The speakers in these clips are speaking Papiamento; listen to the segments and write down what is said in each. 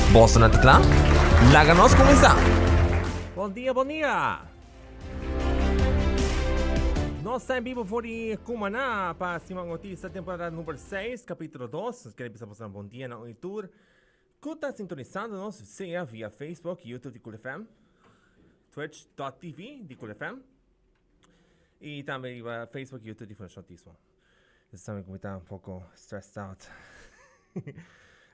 Boso nan ta kla? Laga nos kuminsá! Bon dia, bon dia! Nos ta en bibo for di Cumaná pa Siman Autista temporada number 6, capítulo 2. Nos quiere bisa boso bon dia na un tour. Ku ta sintonisando nos sea via Facebook, YouTube di Cool FM, Twitch.tv di Cool FM y tambe riba Facebook, YouTube di Fundacion Autismo. Sabi ku mi ta un poko stressed out.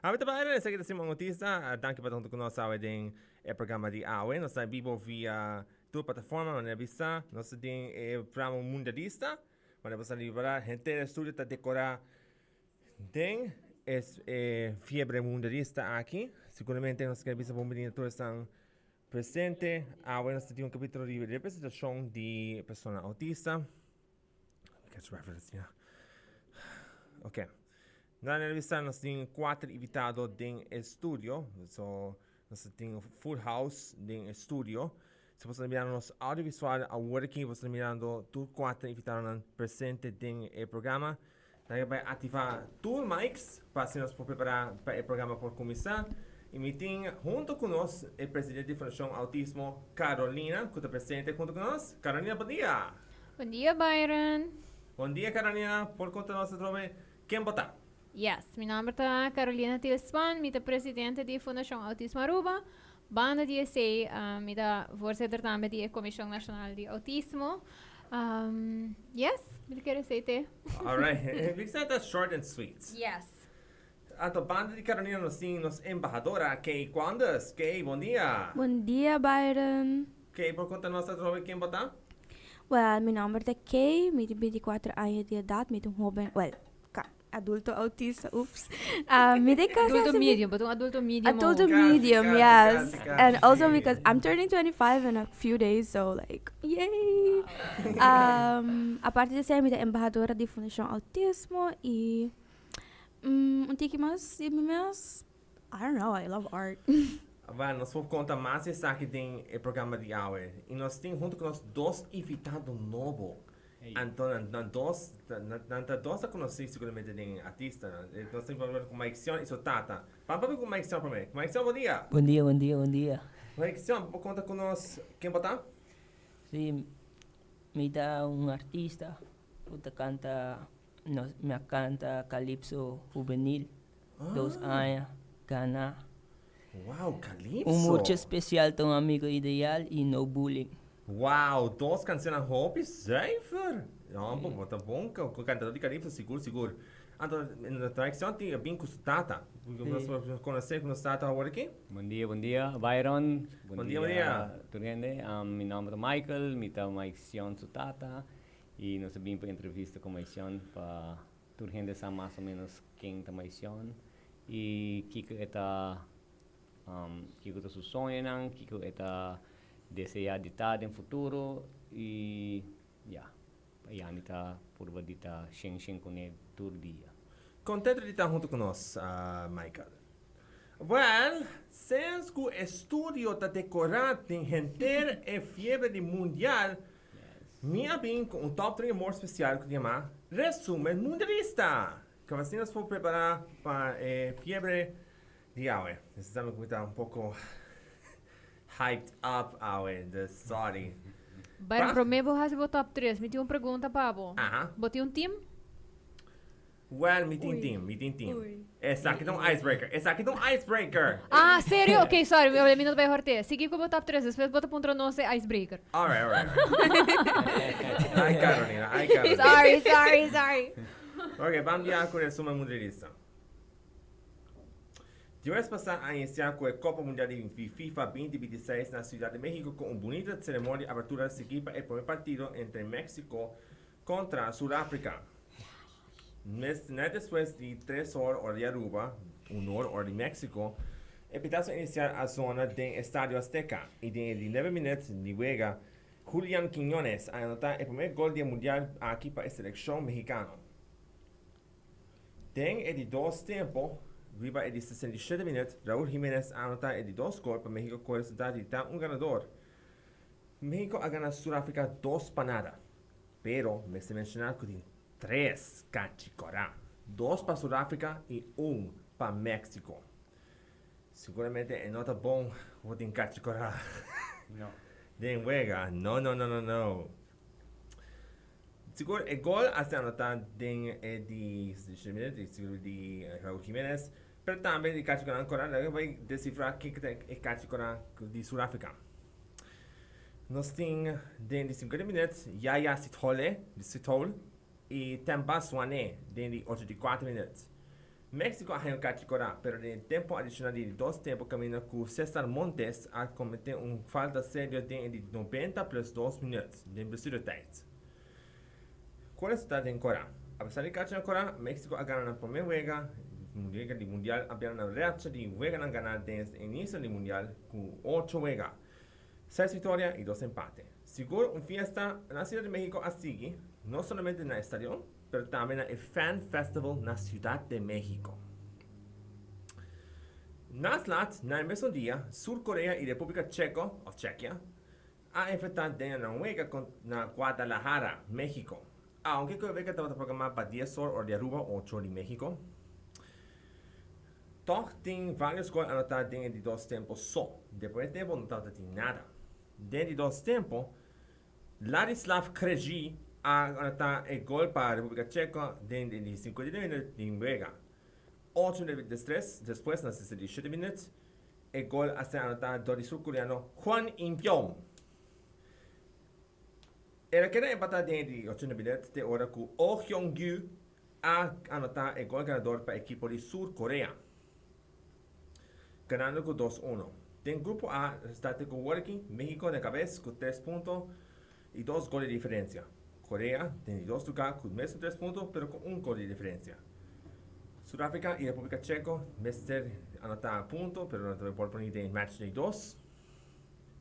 Awe ta Byron, esaki ta Simon Autista. Danki pa ta huntu ku nos awe den e programa di awe. Nos ta en bibo via tur plataforma, manera bisa. Nos ta den e programa Mundialista. Manera bo sa libra, henter e studio ta dekorá den e fiebre mundialista aki. Siguramente nos kier bisa bon bini na tur esnan presente. Awe nos ta tin un kapitulo di representashon di persona autista. Catch reference, ja. Ok. Na revista nos tin cuatro invitado den estudio. So, nos tin full house den estudio. Si vos mirando nos audiovisual awor aki, vos mirando tur cuatro invitadonan presente den e programa. Nan bai activa tur mics pa asina nos por prepara pa e programa por cuminsa. Y mi tin hunto cu nos e presidente di Fundacion Autismo, Carolina, cu ta presente hunto cu nos. Carolina, bon dia! Bon dia, Byron. Bon dia, Carolina. Por conta nos atrobe ken bo ta? Yes, mi nomber ta Carolina Tilspan, mi ta presidente di Fundacion Autismo Aruba. Banda di esey, mi ta voorzitter tambe di e Comision Nacional di Autismo. Yes, mi ta kere esey te. Alright, mi sa ta short and sweet. Yes. Anto banda di Carolina nos tin nos embahadora Kay Quandes. Kay, bon dia. Bon dia, Byron. Kay, por conta nos atrobe ken bo ta? Well, mi nomber ta Kay, mi tin 24 aña di edad, mi ta un hoben, well, adulto autista, oops. Mi ta casi Adulto haci medium, bo ta un adulto medium. Adulto Casi, medium, casi, yes. casi, casi. And also because I'm turning 25 in a few days, so like, yay! Aparte di esei, mi ta embahadora di Fundacion Autismo y un tiki mas di mi mes, I don't know, I love art. Bueno, nos por conta mas esaki den e programa di awe. Y nos tin hunto cu nos dos invitado nobo. Anto nan nan dos nan ta dos ta conoci seguramente den artistanan. Nos tin papia cu Mike Sion y su tata. Ban papia cu Mike Sion prome. Mike Sion, bon dia! Bon dia, bon dia, bon dia. Mike Sion, bo por conta cu nos ken bo ta? Si, mi ta un artista cu ta canta, nos, mi a canta calypso juvenil dos aña gana. Wow, calypso! Un mucha special ta un amigo ideal y no bullying. Wow, dos cancionnan hopi zuiver! No, bo ta bon cu cantador di calypso, sigur, sigur. Anto, na traición tin bin cu su tata. Nos conoce cu nos tata awor aki. Bon dia, bon dia, Byron. Bon dia, bon dia. Tur hende. Mi nomber ta Michael, mi ta Maixion su tata. Y nos a bin pa entrevista cu Maixion pa tur hende sa mas o menos ken ta Maixion y kico e ta, kico ta su soñonan, kico e ta desea di ta den futuro y ya, pa yami ta purba di ta shen shen cune tur dia. Contento di ta hunto cu nos, Michael. Well, since cu e studio ta decora den henter e fiebre di mundial, Mi a bin ku un top 3 humor spesial ku ta yama Resumen Mundialista! Ku asina nos por prepará pa e fiebre di awe. Mester sa ku mi ta un poko hyped up awe, dus sorry. Byron, promé bo hasi bo top 3, mi tin un pregunta pa bo. Aha. Bo tin un team? Well, mi tin team, mi tin team. Esaki ta un icebreaker, esaki ta un icebreaker! Ah, serio? Ok, sorry, mi no ta bay horte. Sigui cu bo top 3, despues bo ta puntra nos e icebreaker. Alright, alright, alright. Ay, Carolina, ay, Carolina. Sorry, sorry, sorry. Ok, ban bia cu resumen mundialista. Diues pasa a inicia cu e Copa Mundial di FIFA 2026 na Ciudad de Mexico cu un bunita ceremonia di apertura sigui pa e prome partido entre Mexico contra Sur Africa. Mes net despues di tres or ora di Aruba, un or ora di Mexico, e pitazo inicial a zona den Estadio Azteca y den e di nuebe minuut di wega, Julian Quiñones a anota e primer gol di e mundial aki pa e seleccion mexicano. Den e di dos tempo, riba e di 67 minuut, Raul Jimenez a anota e di dos gol pa Mexico cu e resultado di ta un ganador. Mexico a gana Sur Africa dos pa nada. Pero mester menciona cu tin tres cachi cora, dos pa Sur Africa y un pa Mexico. Siguramente e no ta bon ku tin kachi kora. No. Den wega. No, no, no, no, no. Sigur e gol a ser anotá den e di minuut, di sigur di Raúl Jiménez, pero tambe di kachi kora kora. Laga bai desifrá kiko ta e kachi kora di Sur Afrika. Nos tin den di 50 minuut Yaya Sithole, di Sithole, i Themba Zwane den di 84 minuut. Mexico a haña un kachi kora, pero den e tempo adishonal di di dos tempo kaminda ku Cesar Montes a kometé un falta serio den e di 90 plus dos minuut den blessuretijd. Ku resultado den kora? Apesar di kachi na kora, Mexico a gana nan promé wega wega di mundial ampliando nan racha di weganan ganá desde inicio di mundial ku ocho wega, seis viktoria i dos empate. Sigur un fiesta na Ciudad di Mexico a sigui, no solamente na e stadion, pero tambe na e Fan Festival na Ciudad de Mexico. Nas lat, na e mesun dia, Sur Korea y Republica Checo, of Chekia, a enfrenta den nan wega na Guadalajara, Mexico. Aunke cu e wega tabata programa pa dies or ora di Aruba, ocho or di Mexico, tog tin varios gol anota den e di dos tempo so. Den primer tempo no tabata tin nada. Den e di dos tempo, Ladislav Krejci a anotá e gol pa Republika Cheko den di 59 minüt di wega. Ocho minüt destres, despues na 67 minüt, e gol a ser anotá dor di surkoreano Hwang In-pyong. El a keda empatá den di 80 minüt te ora ku Oh Hyun-gyu a anotá e gol ganador pa ekipo di Sur Korea, ganando ku dos uno. Den grupo A resultá te ku working, Mexico na kabes ku tres punto i dos gol di diferensia. Korea den di dos lugá ku mesun tres punto pero ku un gol di diferensia. Sudáfrika i Repúblika Cheko mester anotá punto pero nan tambe por pone den match di dos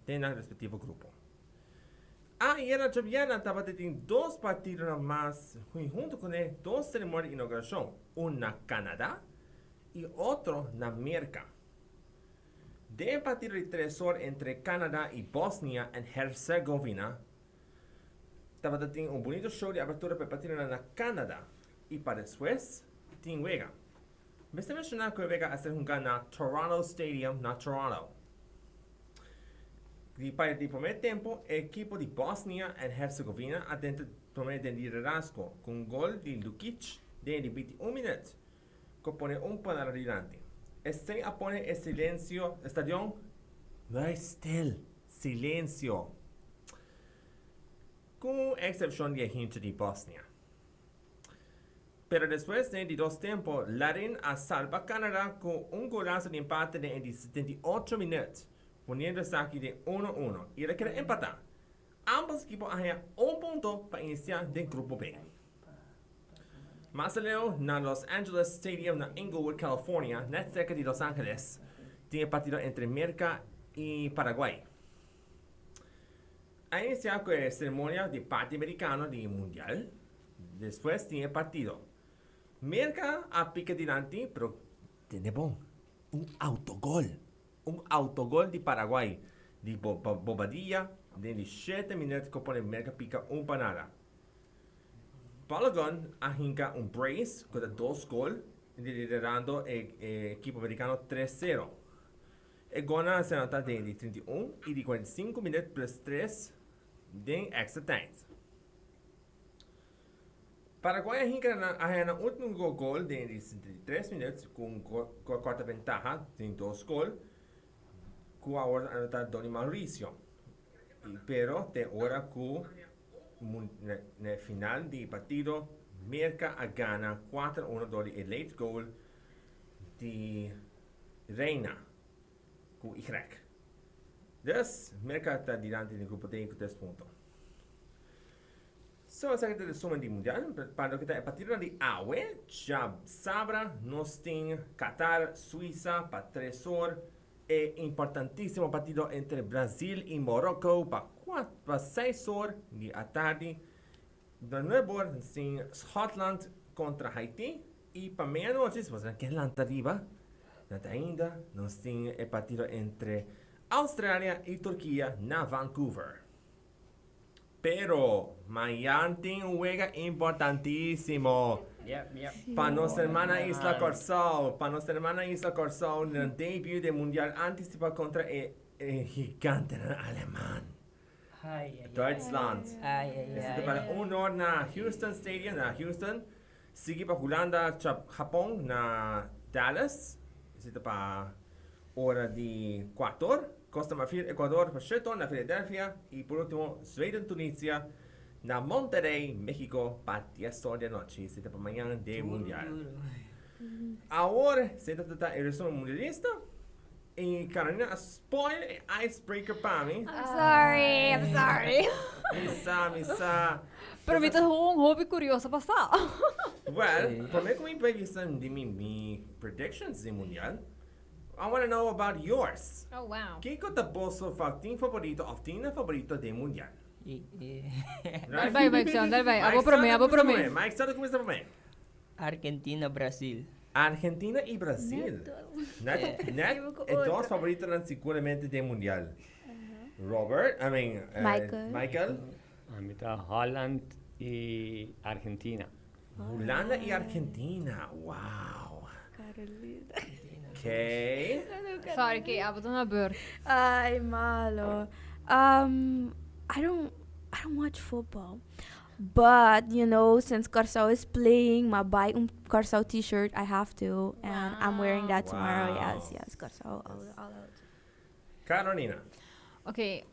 den nan respektivo grupo. Ayera djabièrnè tabata tin dos partidonan mas hui huntu kuné dos seremonia di inaugurashon, un na Kanada i otro na Merka. Den e partido di tres or entre Kanada i Bosnia en Herzegovina tabata tin un bunito show di apertura pa e partidonan na Kanada i pa despues tin wega. Mester menshoná ku e wega a ser hungá na Toronto Stadium na Toronto. Di pa di promé tempu e ekipo di Bosnia en Herzegovina a drenta promé den liderazgo ku un gol di Lukic den e di 21 minüt ku pone un panada dilanti. Esei a pone e silensio e stadion muy stil, silensio, ku eksepshon di e hincha di Bosnia. Pero despues den e di dos tempo, Larin a salba Canada cu un golazo di empate den e di 78 minuut, poniendo esaki den uno uno y el a keda empata. Ambos ekipo a haya un punto pa inicia den Grupo B. Mas aleu, na Los Angeles Stadium na Inglewood, California, net cerca di Los Angeles, tin e partido entre Merca y Paraguay. A inicia cu e ceremonia di parti Mericano di Mundial. Despues tin e partido. Merca a pica dilanti, pero tende bon, un autogol. Un autogol di Paraguay di Bobadilla den di shete minuut cu pone Merca pica un pa nada. Balogun a hinca un brace cu ta dos gol liderando e ekipo Mericano tres sero. E golnan a ser anota den di 31 y di 45 minuut plus tres den extra tijd. Paraguay a hinka na a haña nan ultimo gol den di 63 minuut ku un ku a korta bentaha den dos gol ku a wòrdu anotá dor di Mauricio. Pero te ora ku na e final di partido Merka a gana 4-1 dor di e late goal di Reyna ku Y. Dus Merka ta dilanti den grupo D ku tres punto. So esaki ta e resumen di mundial. Pa loke ta e partidonan di awe, djasabra nos tin Qatar, Suiza pa tres or, e importantisimo partido entre Brazil y Morocco pa pa seis or di atardi, na nuebe or nos tin Schotland kontra Haiti y pa meanochi, si boso nan ke lanta riba, nan ta ainda, nos tin e partido entre Australia y Turkia na Vancouver. Pero mañan tin un wega importantísimo. Yep. Pa nos hermana isla Kòrsou, pa nos hermana isla Kòrsou, nan debut den Mundial antisipa kontra e e gigantenan aleman. Ai, ai, ai. Duitsland. Ai, ai, Esei ta ai. para un or na Houston Stadium, na Houston. Sigui pa Hulanda, Japon na Dallas. Esei ta pa ora di kuator. Costa Marfil, Ecuador pa shetor na Philadelphia. Y por ultimo, Zweden, Tunisia na Monterrey, Mexico pa dies or di anochi. Esei ta pa mañan den Mundial. Awor, esei ta ta e resumen mundialista. Y Carolina a spoil e icebreaker pa mi. I'm sorry, I'm sorry. Mi sa, mi sa. Pero mi ta un hopi curioso pa sa. Well, prome cu mi bay bisa di mi predictions di mundial, I wanna know about yours. Oh, wow. Kico ta boso team favorito of teamnan favorito den mundial? Dal bay, Mike John, dal bay. Abo prome, abo prome. Mike John, cuminsa prome. Argentina, Brasil. Argentina y Brasil. Net, net e dos favoritonan seguramente den mundial. Robert, I mean, Michael. Michael. Ami ta Holland y Argentina. Hulanda y Argentina. Wow. Carolina. Okay. Sorry, ke abo ta na beurt. Ay, malo. I don't watch football. But, since Kòrsou is playing, m'a buy un Kòrsou t-shirt, I have to. And I'm wearing that tomorrow. Yes, Kòrsou, all out. Carolina. Ok,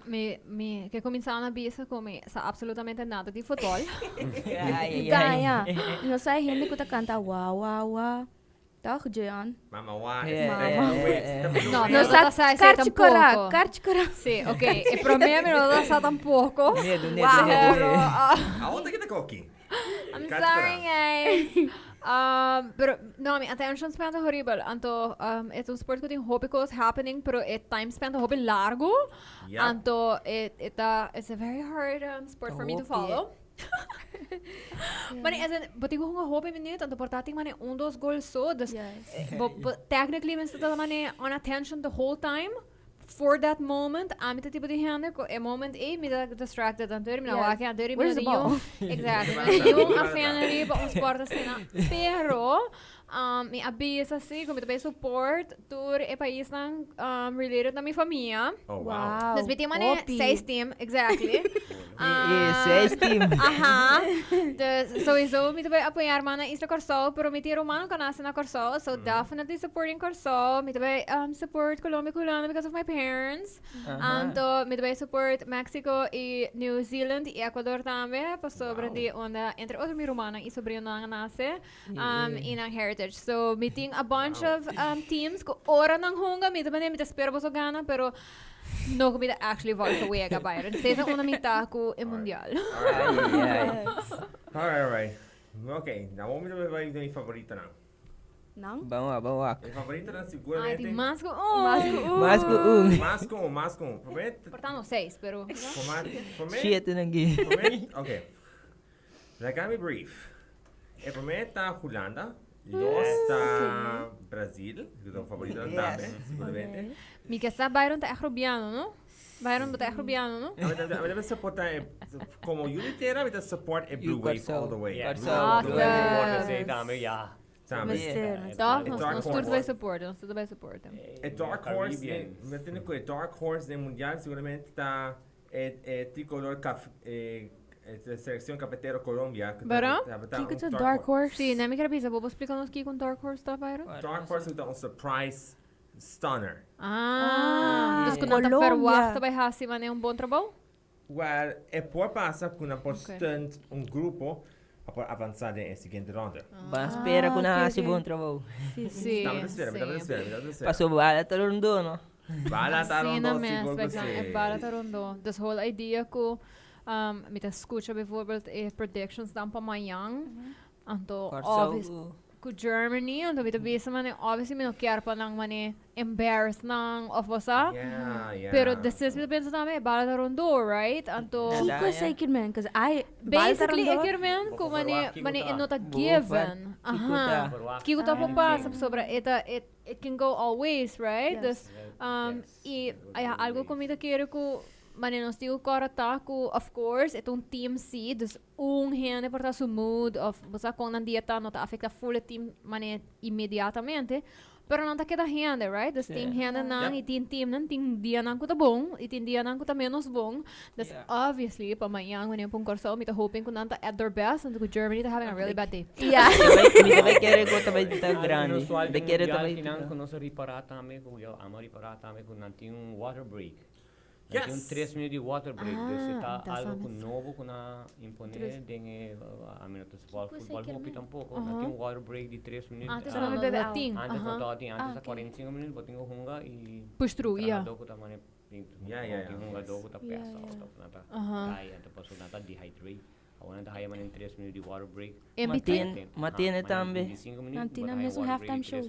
mi ke kuminsá na bisa ku mi sa absolutamente nada di futbòl. Ai, ai, ai. Gaya. No sa hende ku ta kanta wa wa wa. Toch, Jean? Mama wa. Yeah. No, No no sa sa esei karchi kora, tampoko. karchi kora. Si, ok. E promé mi no sa tampoko. Miedu, miedu, Pero, miedu. Awor ta kita koki. I'm Karchi sorry, kora. guys. Pero no, mi attention span ta horrible. Anto, e ta un sport ku tin hopi kos happening, pero e time span ta hopi largu. Anto, it's a very hard sport for me to Hopi. follow. Maar as in, bo tin ku hopi minuut, anto por ta tin mane un, dos goals so, dus bo technically mester ta mane on attention the whole time for that moment. Ami ta tipo di hende ku e moment ei mi ta distracted anto mi na wak anto mi Where's the ball? Exactly. Mi no a fan riba un sport asina. Pero mi a bisa si ku mi ta bay support tur e paisnan related na mi famia. Oh, wow. Wow. Dus mi tin mane Hopi. seis team, exactly. E seis team. Aha. Dus sowieso mi ta bay apoyá na Isla Kòrsou, pero mi tin ruman ku a nase na Kòrsou, so definitely supporting Kòrsou. Mi ta bay support Colombia, Hulanda because of my parents. Anto mi ta bay support Mexico i New Zealand i Ecuador tambe, pasobra di unda entre otro mi rumannan i sobrinonan a nase i nan heritage. So mi tin a bunch of teams ku ora nan hunga mi ta manera mi ta spera boso gana, pero no ku mi ta actually volg wega Byron. Esei ta unda mi ta ku e mundial. Ai, ai, ai. All right. Ok, nou mi ta bay mi favoritonan. No? Ban wak, ban wak. Mi favoritonan Ai, seguramente. tin mas ku un. Mas ku un. Mas ku un. Mas ku un, mas ku un. Promé, Por tanto, seis, pero. promé, Shit, nangi. promé, ok. Laga mi brief. E promé ta Hulanda, dos ta Brasil, ku ta un favorito tambe, seguramente. Mi ke sa Byron ta echt rubiano, no? Byron ta echt rubiano, no? Ami ta support komo Unitera, mi ta support e Blue Wave all the way. Kòrsou. Yeah, Blue Blue Awesome. Wave tambe, ja. Sabe? Mister, mister. Toch? E Nos, dark nos tur horse. bay support, nos tur bay support. E dark horse, Caribbean. mi tin ku e dark horse den mundial seguramente ta e tricolor caf, e selekshon kafetero Colombia. Waarom? Kiko ta dark horse. Si, no, mi ke bisa, bo splika nos kiko un dark horse ta, Byron? Dark horse ta un surprise stunner. Ah, dus ku nan ta Colombia. verwacht bay hasi mane un bon trabou? Well, e por pasa ku nan por stunt un grupo pa por avansá den e siguiente ronde. Ban spera ku nan hasi bon trabou. Dame espera, dame espera, dame espera. Paso bala ta rondó, no? Bala ta Asina rondó, mes, sigur ku bij si. e bala ta rondó. Dus whole idea ku mi ta skucha bijvoorbeeld e predictions dan pa mañan. Anto Kòrsou. obvious ku Germany, anto mi ta bisa mane obviously mi no kier pa nan mane embarrass nan of wasa. Pero despues mi ta pensa tambe bala ta rondó, right? Anto Nada, Kiko ja. sei men, because I basically bala ta e kier men ku Bo mane verwacht kiko mane ta. e no ta Bo given. Kiko Aha. ta. Verwacht Kiko ta por anything. pasa sobre it can go all ways, right? Yes. Dus i ja, algo ku mi ta kere ku Mane nos tin cu cora ta cu of course e ta un team si, dus un hende por ta su mood of bo sa con nan dia ta no ta afecta full e team mane inmediatamente, pero nan ta keda hende, right? Dus tin hendenan y tin teamnan, tin dianan cu ta bon y tin dianan cu ta menos bon. Dus obviously pa mañan wanneer pon Corsou mi ta hoping cu nan ta at their best anto cu Germany ta having a really bad day. Mi ta bay kere cu ta bay ta grandi. Inusual den mundial kinan cu nos a ripara tambe cu yo amo ripara tambe cu nan tin un water break. Nan tin un tres minuut di water break. Dus e ta algo cu nobo cu nan a impone den e ami no ta futbal futbal hopi tampoco. Nan tin un water break di tres minuut. Antes no tabata tin. Antes no tabata tin. Antes ta 45 minuut bo tin cu hunga y trahador cu ta mane tin hungador cu ta pesa of nan ta cay anto pasobra nan ta dehydrate. Awor nan ta haya mane tres minuut di water break. In between? Ma tiene tambe. Nan tin nan mes un halftime show.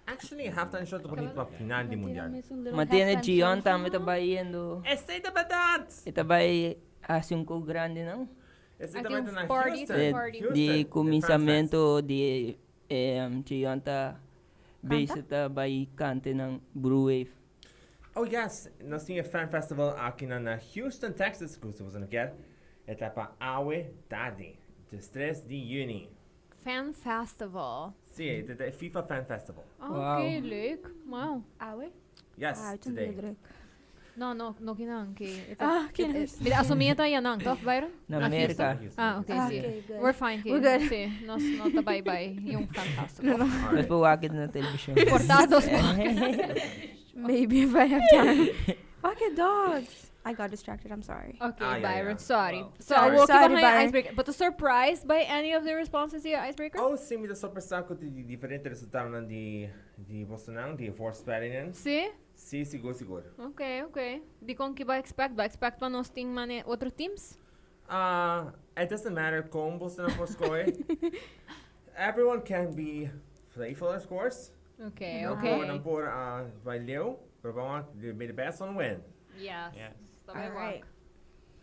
Actually, halftime show ta pone pa final di mundial. Ma tiene Gion tambe ta bay yendo. Esey ta berdad! E ta bay haci un cos grandi nan. Esey ta bay ta na Houston. Di cuminsamento di Gion ta bezig ta bay canta nan Blue Wave. Oh yes, nos tin e Fan Festival aki na na Houston, Texas, ku si boso no kier, e ta pa awe tardi, 13 di juni. Fan Festival. Si, e ta e FIFA Fan Festival. Oh, oké, leuk. Wow. Awe? Yes, Ah, toen today. druk. No, no, no kinan ki. Ah, kinan. Mira, asumí ta yanan, toch, Byron? Na Merca. Ah, oké, Ah, si. oké, good. We're fine, ki. We're good. Si, nos no ta bai bai yung Fan Festival. Nos por wak it na television. Portados Maybe if I have time. Okay, dogs. I got distracted. I'm sorry. Okay, Ah, yeah, Byron, yeah. sorry. Wow. So, Sorry. I woke Sorry, behind Byron. icebreaker. But surprised by any of the responses here, icebreaker? Oh, si, mi ta sorpresa cu di diferente resultadonan di di bosonan, di voorspellingen. Si? Si, sigur, sigur. Okay, okay. Di con ki ba expect? Ba expect pa nos tin mane otro teams? Uh, it doesn't matter con bosonan por scoe. Everyone can be playful, of course. Okay, Nan okay. por, nan por uh, bai leu, pero ban may the best one win. Yes. Yes. Ta bai Alright. wak.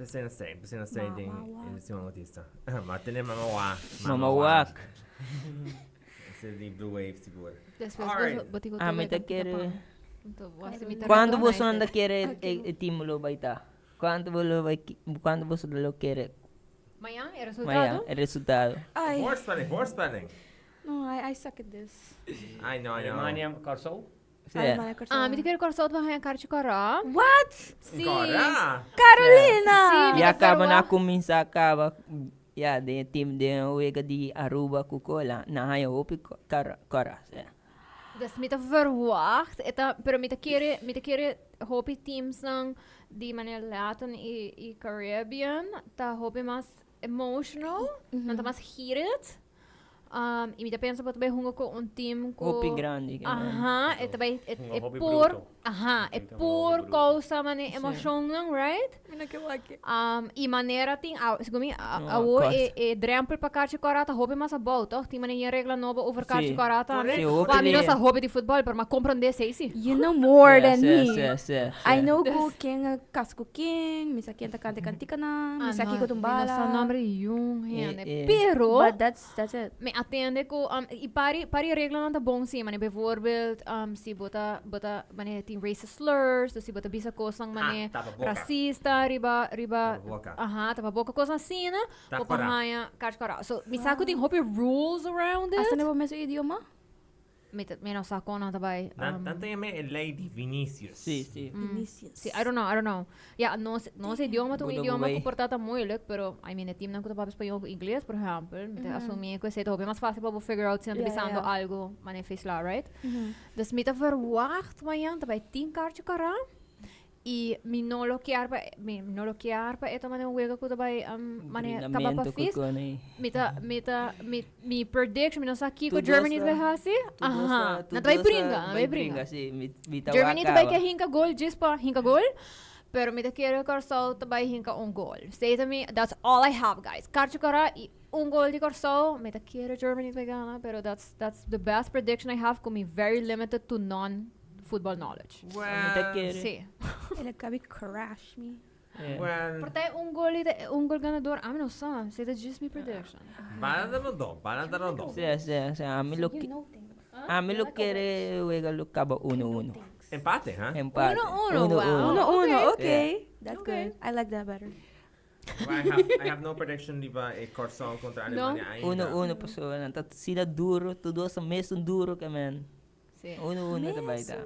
Pensei na sei, pensei na sei Mama den wak. in Simon Autista. Ma tene mama wa. Mama wak. Ese di Blue Wave sigur. Despues Alright. bo- bo tin ku Ah, mi ta tur kere. Anto, bo hasi mi ta Cuando recognize boso anda it. kere e, e team lo bay ta? Cuando bo lo bay cuando boso lo kere? Mañan, e Mañan, resultado? e resultado. Ay. Voorspelling, voorspelling. No, I suck at this. I know, I know. Alemania, Kòrsou. Sí. Alemania, Kòrsou. Ah, mi ta kere Kòrsou ta haña karchi kòrò. What? Sí. Kòrò? Carolina! Sí, mi Ya ta kaba na verwacht. kuminsá kaba ya den e team den e wega di Aruba ku Kola nan haña hopi kòrò kòrò sí. Dus mi ta verwacht, e ta, pero mi ta kere, mi ta kere hopi teamsnan di manera Latin i, i Caribbean ta hopi mas emotional, nan ta mas heated. Um, i mi ta pensa bo ta bai hunga ku un team ku... Hopi grandi. ke men. Aha, e ta bai, e, Hunga e hopi por, bruto. aha, e Tin ta hunga hopi por bruto. kousa mane emoshonnan, right? Mira ke wak. Um, i manera tin, a, segun mi, a, No, awo kost. e, e drempel pa karchi kòrá ta hopi mas abou, toch? Tin manera yen regla nobo over karchi Sí. kòrá tambe. Sí, hopi Wa, mi no lei. sa hopi di futbòl, pero m'a komprondé esei sí. You know more Sí, than sí, me. sí, sí, I sí. know ku ken a kas ku ken, mi sa ken ta kanta e kantikanan, mi sa kiko ta un Mi no sa bala. nomber di yun hende. Eh, eh. Pero, But that's, that's it. mi atende ku, um, i pari, pari reglanan ta bon sí, mane bijvoorbeeld, um, si bo ta, bo ta, mane tin racist slurs, dus si bo ta bisa kosnan mane Ah, tapa boka. racista riba, riba, Tapa boka. aha, tapa boka, kosnan asina, Ta bo por kora. haña karchi kora. So, mi sa ku tin hopi rules around it. Hasta na bo mesun idioma? Mi ta, mi no sa kon nan ta bai. Nan, Um, nan ta yama e ley di Vinicius. Sí, sí. Vinicius. Sí, I don't know, I don't know. Ja, nos, nos idioma ta un Bo ta idioma bai. ku por ta ta moeilijk, pero I mean, e teamnan ku ta papia spañol ku ingles, por ehempel, mi ta asumí ku esei ta hopi mas fácil pa bo figure out si nan ta Ja, bisando ja. algo manera feesla, right? Dus mi ta verwacht mañan ta bai tin karchi kara i mi no lo kier pa mi no lo kier pa e ta manera un wega ku ta bai um, manera kaba pa Bringamento ku fees. kon ei. Mi ta mi ta mi mi prediction mi no sa kiko Tur dos Germany ta ta- bai hasi. Tur dos Aha. ta- tur Nan ta bai dos ta bringa, nan bai bringa. Sí, mi, mi ta Germany ta bai wak ke hinka gol djis pa hinka gol. Pero mi ta kere Kòrsou ta bai hinka un gol. Esei ta mi, that's all I have guys. Karchi kòrá i un gol di Kòrsou. Mi ta kere Germany ta bai gana, pero that's that's the best prediction I have ku mi very limited to non football knowledge. Mi ta Well, kere. Sí. El a kabi crash mi. Yeah. well, Por ta un gol i ta un gol ganador, ami no sa. Esei ta djis mi prediction. bala ta rondó, bala ta rondó. Sí, sí, sí. Ami lo You ke- know things. ami lo kere wega lo kaba uno uno. Empate, huh? Empate. 1-1, Uno, wow. uno. 1-1, Okay. okay. That's Okay. good. I like that better. I have no prediction riba e Kòrsou kontra No? Alemania ainda. 1-1 paso nan ta asina duro, tur dos mesun duro ke men. 1-1 tambe ta.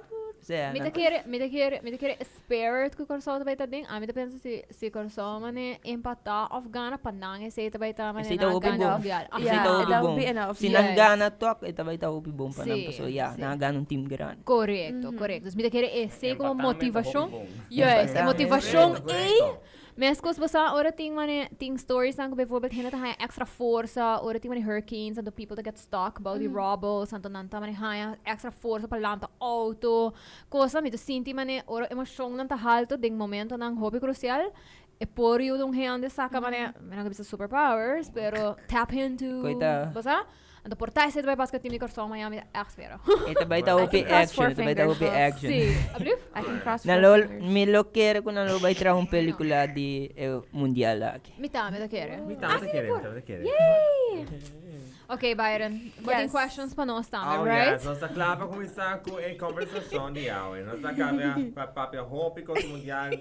Sea, Mi ta kere, mi ta kere, mi ta kere spirit ku Kòrsou tambe ta den. Ami ta pensa si si Kòrsou mane empatá òf gana pa nan esei tambe ta mane Esei ta nan hopi gana bon. mundial. Esei Yeah, ta hopi that would bon. be enough. Si nan gana tok, e tambe ta hopi bon pa nan paso ya, nan a gana un team grandi. Korekto, korekto. Dus mi ta kere esei komo Empatá mes ta hopi motivashon. bon. Juist, e Empatá mes. motivashon Korekto, ei. korekto. Meskos bo sa ora tin mane tin stories nan ku bijvoorbeeld hende ta haña extra forsa ora tin mane hurricanes anto people ta get stuck bou di rubbles anto nan ta mane haña extra forsa pa lanta auto kosa mi ta sinti mane ora emoshonnan ta halto den momentonan hopi crucial e por yuda un hende saka mane mi no ke bisa superpowers pero tap into Koita. bo sa Anto por ta esei ta bai pas ku e team di Kòrsou mañana mi ta ègt spera. E ta bai ta hopi I can cross action, four e ta bai ta fingers, hopi boss. action. Sí, alblief? I can cross Nan four lo, fingers. mi lo kere ku nan lo bai traha un pelikula di e mundial aki. Mi tambe ta kere. Mi tambe ta kere, mi tambe ta kere. Yay! Ok, Byron, bo tin Yes. questions pa nos tambe, Oh right? yes, nos ta kla pa kuminsá ku e kombersashon di awe. Nos ta kapia pa papia hopi kos di mundial,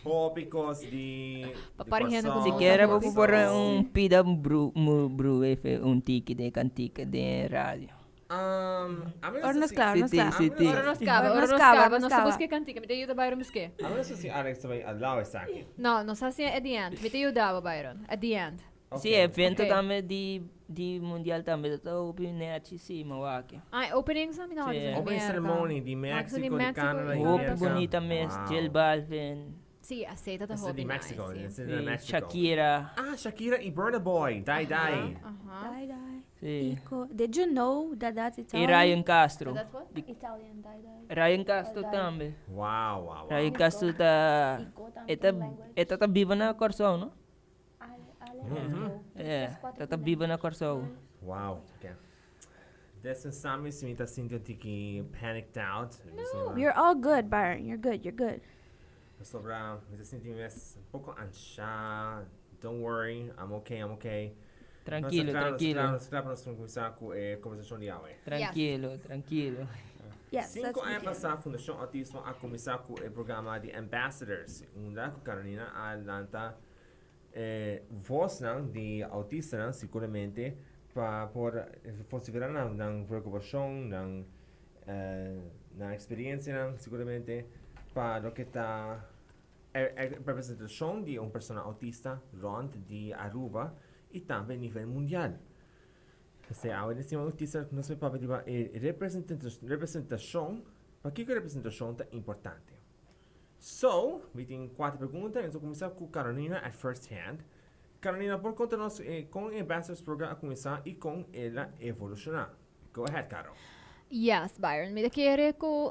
hopi kos di Pa par hende ku Si no kier sa bo hopi. por pone un pida bru mu bru efe un tiki den kantika den radio. Um, a mi no Ora sa nos si kla, ora nos Si kla. tin, si tin. Ora nos kaba, Ora ora nos nos kaba, kaba. ora nos Nos ta kaba. buska e kantika. Mi ta yuda Byron busk'é. A mi no sa si Alex ta bai allow esaki. No, nos hasi at the end. Mi ta yuda bo, Byron. At the end. Si evento Ok. tambe di di mundial tambe ta hopi nechi si mi wak. Ah, e openings mi no Si. wak. Opening ceremony di Mexico, Mexico, di Canada y Hopi Merca. bunita mes, Wow. J Balvin. Sí, esei ta Esei hopi di Mexico, nice, esei sí. di Sí, Mexico. Shakira. Ah, Shakira y Burna Boy, Dai Dai. Aha. Dai dai. Sí. Ico. Did you know that that's Y Italian? Ryan Castro. That's what? Di Italian, dai dai. Ryan Castro Dai. tambe. Wow. Ryan Castro ta Ico tambe e ta language. e ta ta biba na Kòrsou, no? Ale, ale, E, ta ta biba na Kòrsou. Wow. Okay. Destin Sammy si mi ta sinti un tiki panicked out. No. You're all good, Byron. You're good. You're good. Sobra, mi ta sinti mes un poko anshá. Don't worry, I'm okay, I'm okay. Trankilo, trankilo. Nos ta kla pa nos kuminsá ku e kombersashon di awe. Trankilo, trankilo. Yes, 5 let's aña begin. pasá, Fundashon Outismo a kuminsá ku e programa di Ambassadors, unda ku Carolina a lanta e vosnan di autistanan siguramente pa por vosiferá nan nan preokupashon, nan nan eksperensianan siguramente pa loke ta e e representashon di un persona autista rònt di Aruba i tambe nivel mundial. P'esei awe den Siman Autista nos por papia riba e representashon, pakiko representashon ta importante. So, mi tin kuater pregunta i nos a kuminsá ku Carolina at first hand. Carolina, por konta nos kon e Ambassadors Program a kuminsá i kon el a evolushoná? Go ahead, Caro. Yes, Byron. Mi ta kere ku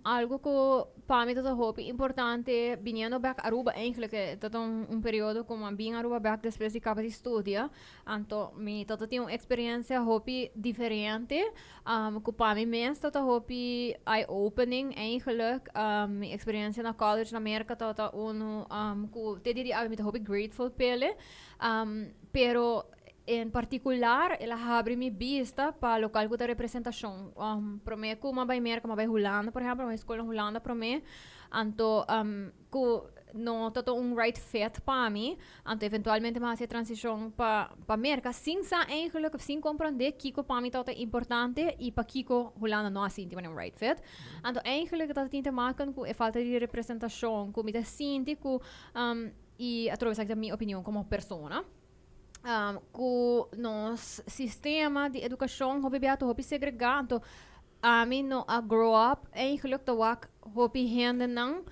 algo ku pa mi ta ta hopi importante biniendo bek Aruba eigenlijk e ta ta un periodo ku mi a bin Aruba bek despues di kaba di studia. Anto mi ta ta tin un experiencia hopi diferente ku pa mi mes ta ta hopi eye opening eigenlijk. Mi experiencia na college na Merca ta ta uno ku te dia di awe mi ta hopi grateful p'ele. Pero en particular el a habri mi bista pa locual cu ta representacion. Prome cu m'a bay Merca, m'a bay Hulanda, por ehempel, m'a bay school na Hulanda prome. Anto cu no ta ta un right fit pa mi, anto eventualmente m'a haci e transicion pa pa Merca sin sa eigenlijk of sin comprende kico pa mi tabata importante y pakico Hulanda no a sinti manera un right fit. Anto eigenlijk ta tin te maken cu e falta di representacion cu mi ta sinti cu y atrobe esaki ta mi opinion como persona. Ku nos sistema di edukashon hopi bia ta hopi segregá, anto ami no a grow up eigenlijk ta wak hopi hendenan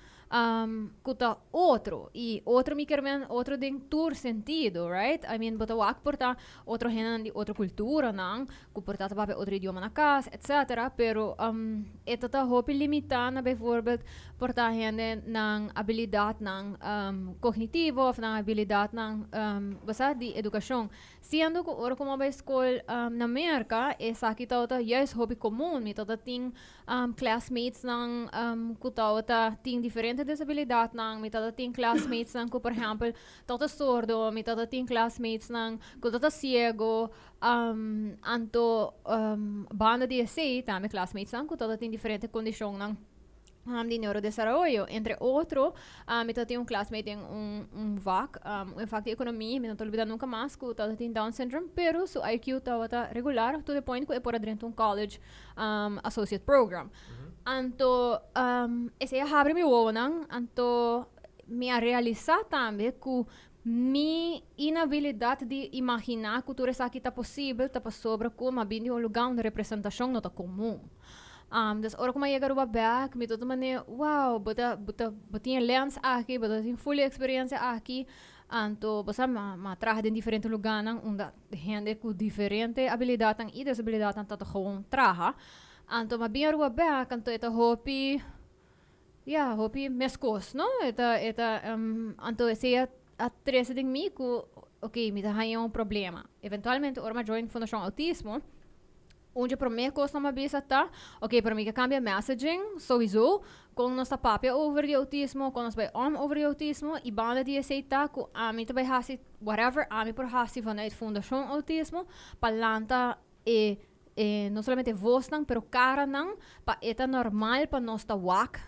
ku ta otro i otro mi kier men otro den tur sentido, right? I mean bo ta wak por ta otro hendenan di otro kulturanan ku por ta ta papia otro idioma na kas etcetera, pero e ta ta hopi limitá na bijvoorbeeld Por ta hende nan abilidatnan kognitivo òf nan abilidatnan bo sa di edukashon. Siendo ku ora ku mi a bai skol na Merka esaki tabata juist hopi komun. Mi tabata tin classmatesnan ku tabata tin diferente desabilidatnan. Mi tabata tin classmatesnan ku por ehèmpel tabata sordo, mi tabata tin classmatesnan ku tabata siego. Anto banda di esei tambe classmatesnan ku tabata tin diferente kondishonnan. Di neurodesaroyo, entre otro. Mi tabatin un classmate den un vak, un vak di economia, mi no ta olbida nunca mas, cu tabatin Down syndrome, pero su IQ tabata regular to the point cu e por a drenta un college associate program. Anto, esey a habri mi wowonan, anto mi a realisa tambe cu mi inabilidad di imagina cu tur esaki ta posibel ta pasobra cu mi a bin di un lugar unda representacion no ta comun. Dus ora ku mi a yega Aruba bek, mi ta mane, wow, bo ta, bo ta, bo tin e lens aki, bo ta tin full e experiencia aki. Anto, bo sa, mi a traha den diferente lugarnan unda hende ku diferente abilidatnan i desabilidatnan ta ta gewoon traha. Anto mi a bin Aruba bek, anto e ta hopi, ya, hopi meskos, no? E ta, e ta, anto esei a a trese den mi ku, ok, mi ta haña un problema. Eventualmente ora mi a join Fundashon Autismo, Un dje promé kosnan mi a bisa ta, ok, pero mi ke kambia messaging souiso, kon nos ta papia over di outismo, kon nos bai om over di outismo, i banda di esei ta ku ami ta bai hasi whatever ami por hasi vanuit Fundashon Outismo pa lanta e e no solamente vosnan pero karanan pa e ta normal pa nos ta wak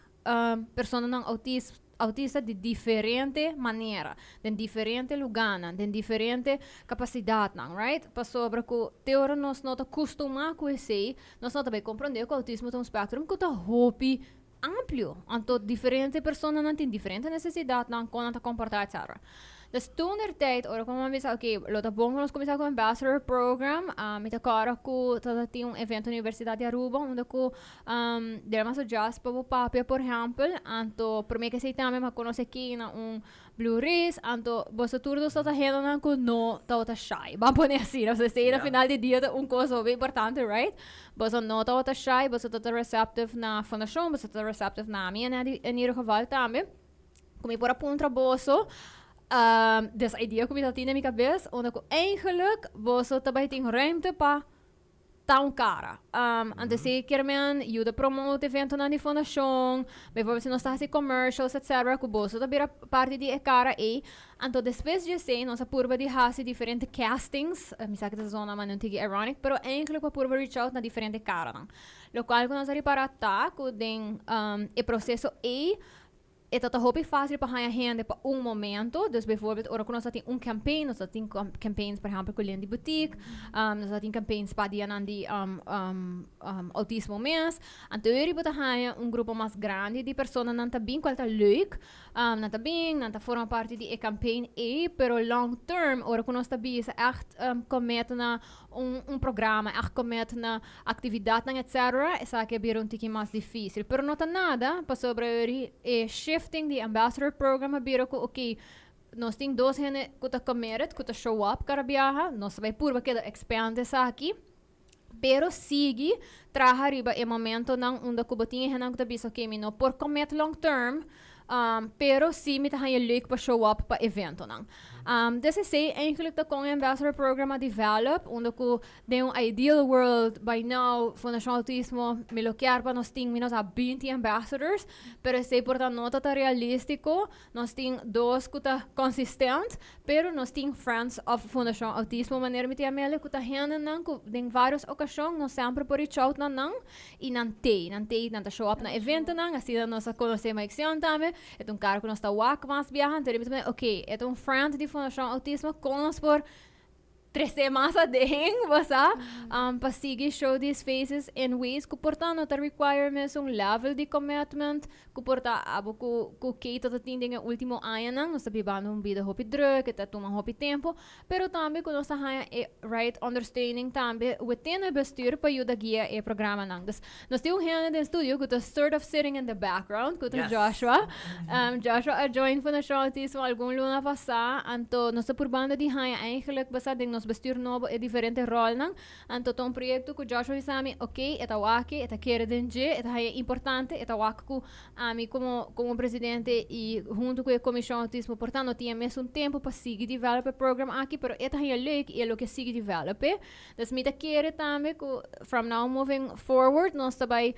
personanan outis autista di diferente manera, den diferente lugánan, den diferente kapasidatnan, right? Pasobra ku te ora nos no ta kustumá ku esei, nos no ta bai komprondé ku outismo ta un spèktrum ku ta hopi amplio. Anto diferente personanan tin diferente nesesidatnan, kon nan ta komportá, etcetera. Dus toentertijd, ora ku mi a bisa, oké, lo ta bon ku nos kuminsá ku ambassador program, mi ta kòrda ku tabatin un evento na Universidat di Aruba unda ku Derma su jas pa bo papia, por ehempel, anto prome ke esei tambe mi a konosé Kina un Blue Race, anto boso tur dos tabata hendenan ku no tabata shy, ban pone asina, pasobra esei na final di dia ta un kos hopi importante, right? Boso no tabata shy, boso tabata receptive na fundashon, boso tabata receptive na mi en ieder geval tambe, ku mi por a puntra boso, des idea ku mi ta tin den mi kabes, unda ku eigenlijk boso ta bai tin ruimte pa ta un cara. Anto esey kier men yuda promote eventonan di fundacion, bijvoorbeeld si nos ta haci commercials etc. Cu boso ta bira parti di e cara ey. Anto despues di esey nos a purba di haci diferente castings, mi sa cu ta zona manera un tiki ironic, pero eigenlijk pa purba reach out na diferente caranan. Locual cu nos a ripara ta cu den e proceso ey E ta ta hopi fácil pa haña hende pa un momento. Dus bijvoorbeeld ora ku nos ta tin un campaign, nos ta tin campaigns por ehempel ku Lindy Boutique, nos ta tin campaigns pa dianan di autismo mes. Anto eri bo ta haña un grupo mas grandi di personanan ta bin, kual ta leuk. Nan ta bin, nan ta forma parti di e campaign ei, pero long term ora ku nos ta bisa ègt commit na un programa, ègt commit na actividadnan etc. Esaki a bira un tiki mas dificil. Pero no ta nada, pasobra e shifting di ambassador program a bira cu ok, nos tin dos hende cu ta committed, cu ta show up cada biaha, nos ta bay purba keda expand esaki, pero sigui traha riba e momentonan unda cu bo tin e hendenan cu ta bisa ok, mi no por commit long term, Pero si mi ta haña leuk pa show up pa eventonan. Dus esei eigenlijk ta kon e Ambassador Program a develop, unda ku den un ideal world by now Fundashon Autismo mi lo kier pa nos tin minos a 20 ambassadors, pero esei por ta no ta ta realístiko. Nos tin dos ku ta consistent, pero nos tin Friends of Fundashon Autismo manera mi ta yam'el, ku ta hendenan ku den vários okashon nos semper por reach out na nan. I nan tei, nan tei, nan ta show up na eventonan, asina nos a konosé Mike Sion tambe. E ta un kara ku nos ta wak mas biaha, anto mi ta pensa, ok, e ta un friend di Fundashon Autismo, kon nos por tres'é mas aden, bo sa, pa sigui show these faces in ways ku por ta no ta require mesun level di commitment ku por ta abo ku ku Kate ta tin den e ultimo añanan. Nos ta bibando un bida hopi druk, e ta tuma hopi tempo, pero tambe ku nos ta haña e right ondersteuning tambe within e bestuur pa yuda guia e programanan. Dus nos tin un hende den studio ku ta sort of sitting in the background, ku ta Joshua. Joshua a join Fundashon Autismo algun luna pasá, anto nos ta purbando di haña eigenlijk basá den nos bestuur nobo e diferente ròlnan. Anto ta un proyekto ku Joshua bisa mi, ok, e ta wak, e ta kere den dje, e ta haña importante, e ta wak ku ami komo komo presidente i huntu ku e komishon outismo por ta no tin e mesun tempu pa sigui develop e program aki, pero e ta haña leuk i e lo ke sigui develop e. Dus mi ta kere tambe ku from now moving forward nos ta bai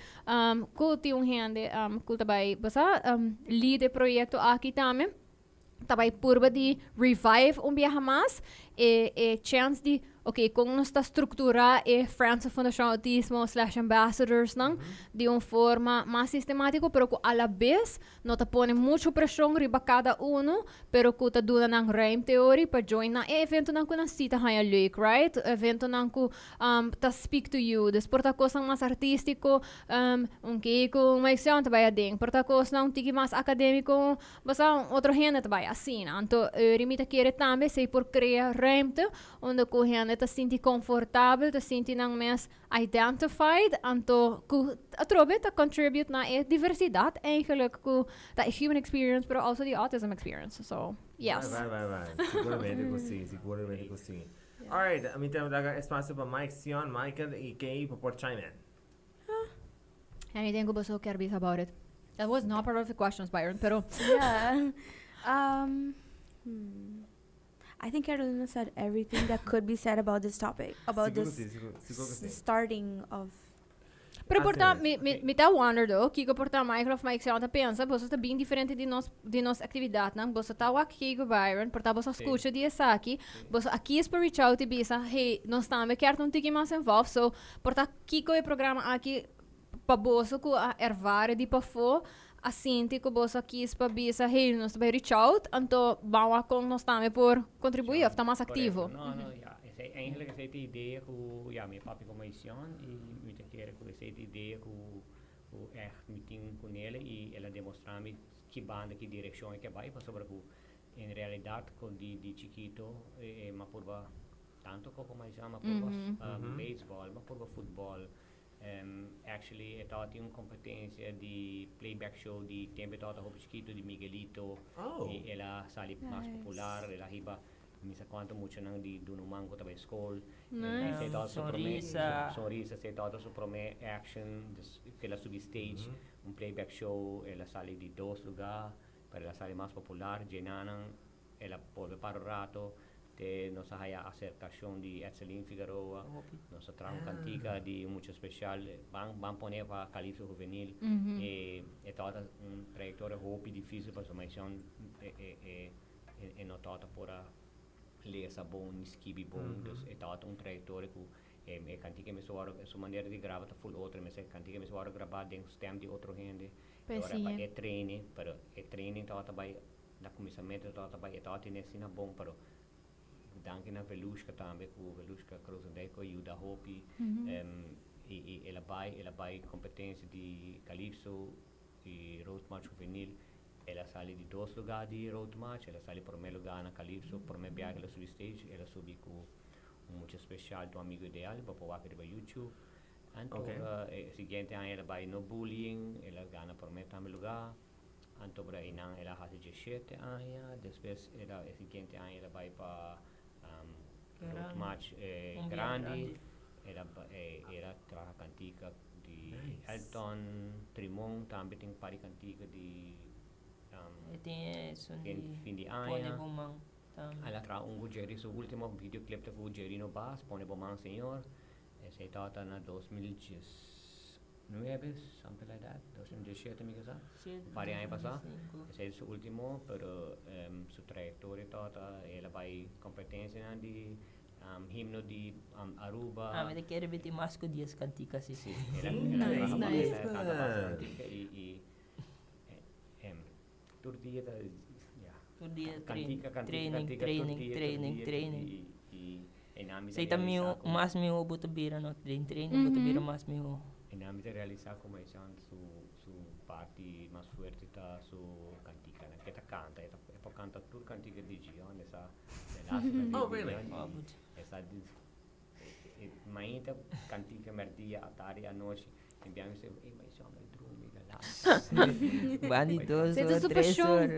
ku tin un hende ku ta bai bo sa lead e proyekto aki tambe, ta bai purba di revive un biaha mas e e chance di. Ok, con nos ta structura e Friends of Fundacion Autismo slash Ambassadors nan di un forma mas sistematico, pero cu a la bes no ta pone mucho presion riba cada uno, pero cu ta duna nan ruimte ori pa join na e eventonan cu nan si ta haya leuk, right? Eventonan cu ta speak to you. Dus por ta cosnan mas artistico, un key cu un maiccion ta bay aden. Por ta cosnan un tiki mas academico, Basta un otro hende ta bai asina. Anto eri mi ta kere tambe esei por krea ruimte unda ku hende ta sinti konfortabel, ta sinti nan mes identified, anto ku atrobe ta contribute na e diversidat eigenlijk ku ta e human experience pero also the autism experience. So, yes. Right, right, right, right. Siguramente ku si, siguramente ku si. Alright, mi ta laga espacio pa Mike, Sion, Michael y Kay pa por chime in. Anything ku boso kier bisa about it? That was not part of the questions, Byron, pero... Yeah. I think Carolina said everything that could be said about this topic, about Sigur this ku si, sigur, sigur ku si. starting of Pero Así por ta, es. mi, mi, mi ta wonder though, kiko por ta Michael of Mike ta pensa, boso ta bien diferente di nos, di nos actividadnan, boso ta wak Kiko Byron, por ta boso Sí. scucha di esaki, boso a kies pa reach out y bisa, hey, nos tambe kier ta un tiki mas involved, so por ta Kiko e programa aki pa boso ku a ervare di pafó a sinti ku boso a kis pa bisa hey nos ta bai reach out anto ban wak kon nos tambe por kontribuí òf ta mas aktivo. Korekto. No, no, ya. Esei eigenlijk esei ta e idea ku ya mi a papia ku Maicion i mi ta kere ku esei ta e idea ku ku ègt mi tin ku nele i el a demostrá mi ki banda ki direkshon e ke bai pasobra ku en realidat ku di di chikito e mi a purba Tanto kopo maizá ma purba baseball, ma purba futbol. Actually e tabatin un competencia di playback show di tempo e tabata hopi chikito di Miguelito. Y el a sali mas popular, el a hiba mi sa cuanto muchanan di Dunuman cu ta bay school. Esey tabata su prome, Sonrisa. Sonrisa, esey tabata su prome action, dus cu el a subi stage, un playback show, el a sali di dos lugar, pero el a sali mas popular, djenanan El a bolbe para un rato te nos a haya acercacion di Edselyn Figueroa. Nos a traha un cantica di un mucha special. Ban ban pone pa Calypso Juvenil. E e tabata un trayectoria hopi dificil pasobra maicion e e e e no tabata por a lesa bon ni skibi bon. Dus e tabata un trayectoria cu e e cantica mester worde su manera di graba ta full otro. E cantica mester worde graba den stem di otro hende. E ora pa e training pero e training tabata bay Na kuminsamentu e tabata bai, e tabata tene asina bon, pero danki na Velushka tambe, ku Velushka Krozendijk ku a yuda hopi, i i el a bai, el a bai kompetensia di Calypso i Road March Juvenil, el a sali di dos lugá di Road March, el a sali promé lugá na Calypso, promé biaha ku el a subi stage, el a subi ku un mucha speshal, Tu Amigo Ideal, bo por wak riba YouTube. Anto e siguiente aña el a bai No Bullying, el a gana promé tambe lugá. Anto por einan el a hasi diesshete aña, despues el a e siguiente aña el a bai pa Road March grandi, el a el a traha kantika di Elton Trimon tambe tin par di kantika di fin di aña. El a traha un ku Jerry su ultimo videoclip ta ku Jerry Nobas, Pone Bo Man Señor, esei tabata na 2019, something like that, 2017 mi kesa, un par di aña pasá. Esei ta su último, pero su trayektoria tabata, el a bai kompetensianan di himno di Aruba. Ami ta kere biti mas ku dies kantika si. Si, el a traha el a kanta basta kantika i tur dia ta, ya. Tur dia Kantika, kantika, training, kantika, tur training, dia, tur training, dia, tur training. dia i e nan mi ta Esei ta realisá miho, ku. mas miho bo ta bira no den training bo ta bira mas miho. E nan mi ta realisá ku Maishan su su parti mas fuerte ta su kantikanan ke ta kanta e ta e por kanta tur kantika di Gion e sa e laatste kantika Oh, di really? Gion i e sa di e mainta kantika merdia atardi anochi e biaha mi sa ey Maishan bai drumi ta laat. Ban di dos Esei ta or su tres pashon. or.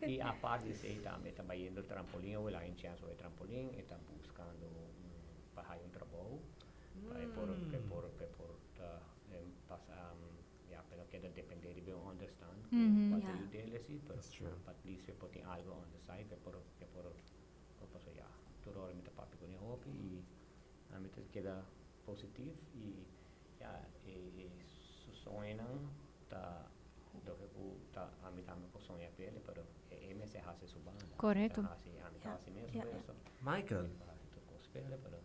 I aparte di esei tambe e ta bayendo trampolin awor el a haña chèns pa bai trampolin e ta buskando un pa haya un trabou pa e por pa e por pa e por ta pasa ya pa e no keda depende riba e un onderstand ku por ta yud'el asi pero pa at least pa e por tin algo on the side pa e por pa e por pasobra ya tur ora mi ta papia ku ne hopi i ami ta keda positif i ya e su soñonan ta loke ku ta ami tambe por soña p'el pero e mester hasi su banda. Korekto. Ami ta hasi mes esfuerso. Michael. Mi ta hasi tur kos p'el pero.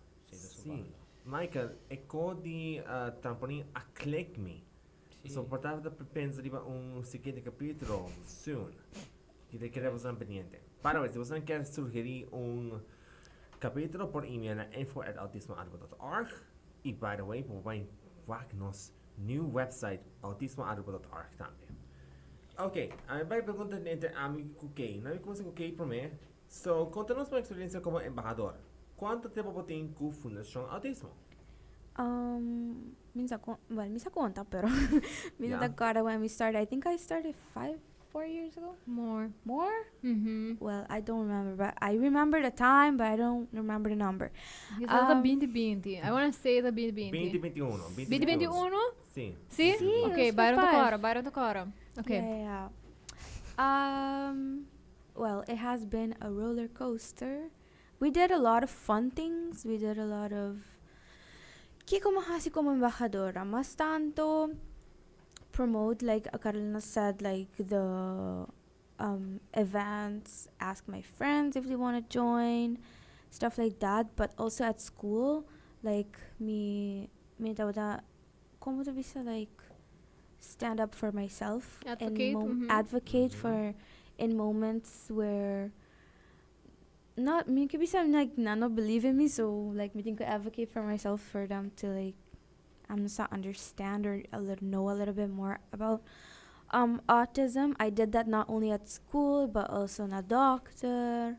Si. Michael, e cos di trampolin a click mi. So por ta ta pensa riba un siguiente capítulo soon. Y te kere boso pendiente. By the way, si boso kier sugeri un capítulo por email na info@autismoaruba.org. Y by the way, por bay wak nos new website autismoaruba.org tambe. Ok, ami bay pregunta entre ami cu Kay. Nan mi cuminsa cu Kay prome. So, conta nos bo experiencia como embahador. Cuanto tempo bo tin cu Fundacion Autismo? Mi no sa con, well, mi sa conta, pero mi no ta acorda when we started. I think I started 5, 4 years ago. More. More? Well, I don't remember, but I remember the time, but I don't remember the number. Kisas ta 2020. I wanna say ta 2020. 2021. 2021? Si. Si? Si, Ok, it was Byron ta five. cora, Byron ta cora. Ok. Yeah, yeah. Well, it has been a roller coaster. We did a lot of fun things. We did a lot of... Kico mi a haci como embahadora? Mas tanto promote, like Carolina said, like the events, ask my friends if they want to join, stuff like that. But also at school, like mi tabata, con ta bisa, like stand up for myself and Advocate, advocate for in moments where not mi kier bisa like nan no believe in me, so like mi tin cu advocate for myself for them to like I'm not understand or a little know a little bit more about autism. I did that not only at school but also na doctor,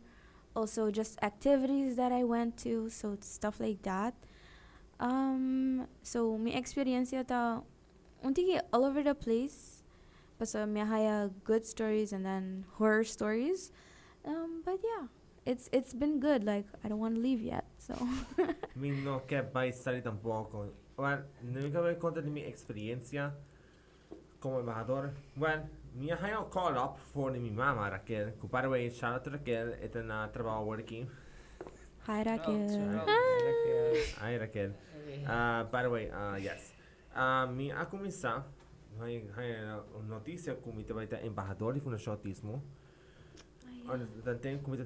also just activities that I went to, so stuff like that. So mi experiencia ta un tiki all over the place. Paso mi haya good stories and then horror stories. But yeah, it's been good. Like I don't want to leave yet. So Mi no kier bay sali tampoco. Well, mi kier conta di mi experiencia como embahador. Well, mi a haya call up for mi mama Raquel. Cu by the way, shout out to Raquel. E ta na trabou awor aki. Hi Raquel. Hi Raquel. Hi Raquel. By the way, yes. Mi a cuminsa haya noticia cu mi ta embahador di Fundacion Autismo. Tanten cu mi ta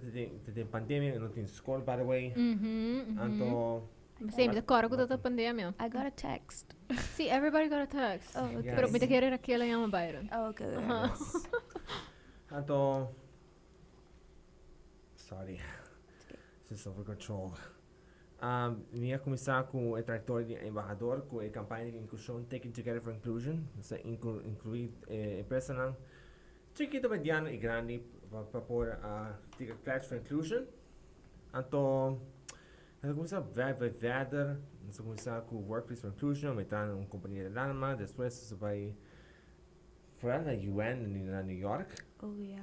den pandemia, no tin school, by the way. Anto Si, mi ta corda cu ta pandemia. I got a text. Si, everybody got a text. Oh, okay. Pero mi ta kere Raquel a yama Byron. Oh, okay. Yes. Anto, sorry. This is over control. Mi a cuminsa cu e trayectoria di embahador, cu e campaña di inclusion Taking Together for Inclusion. Nos inclui empresanan chikito, mediano y grandi pa por take a pledge for inclusion. Anto, nos a cuminsa verder, nos a cuminsa cu Workplace for Inclusion, mi ta un compania di alarma, despues nos a bay fuera na UN na New York. Oh, yeah.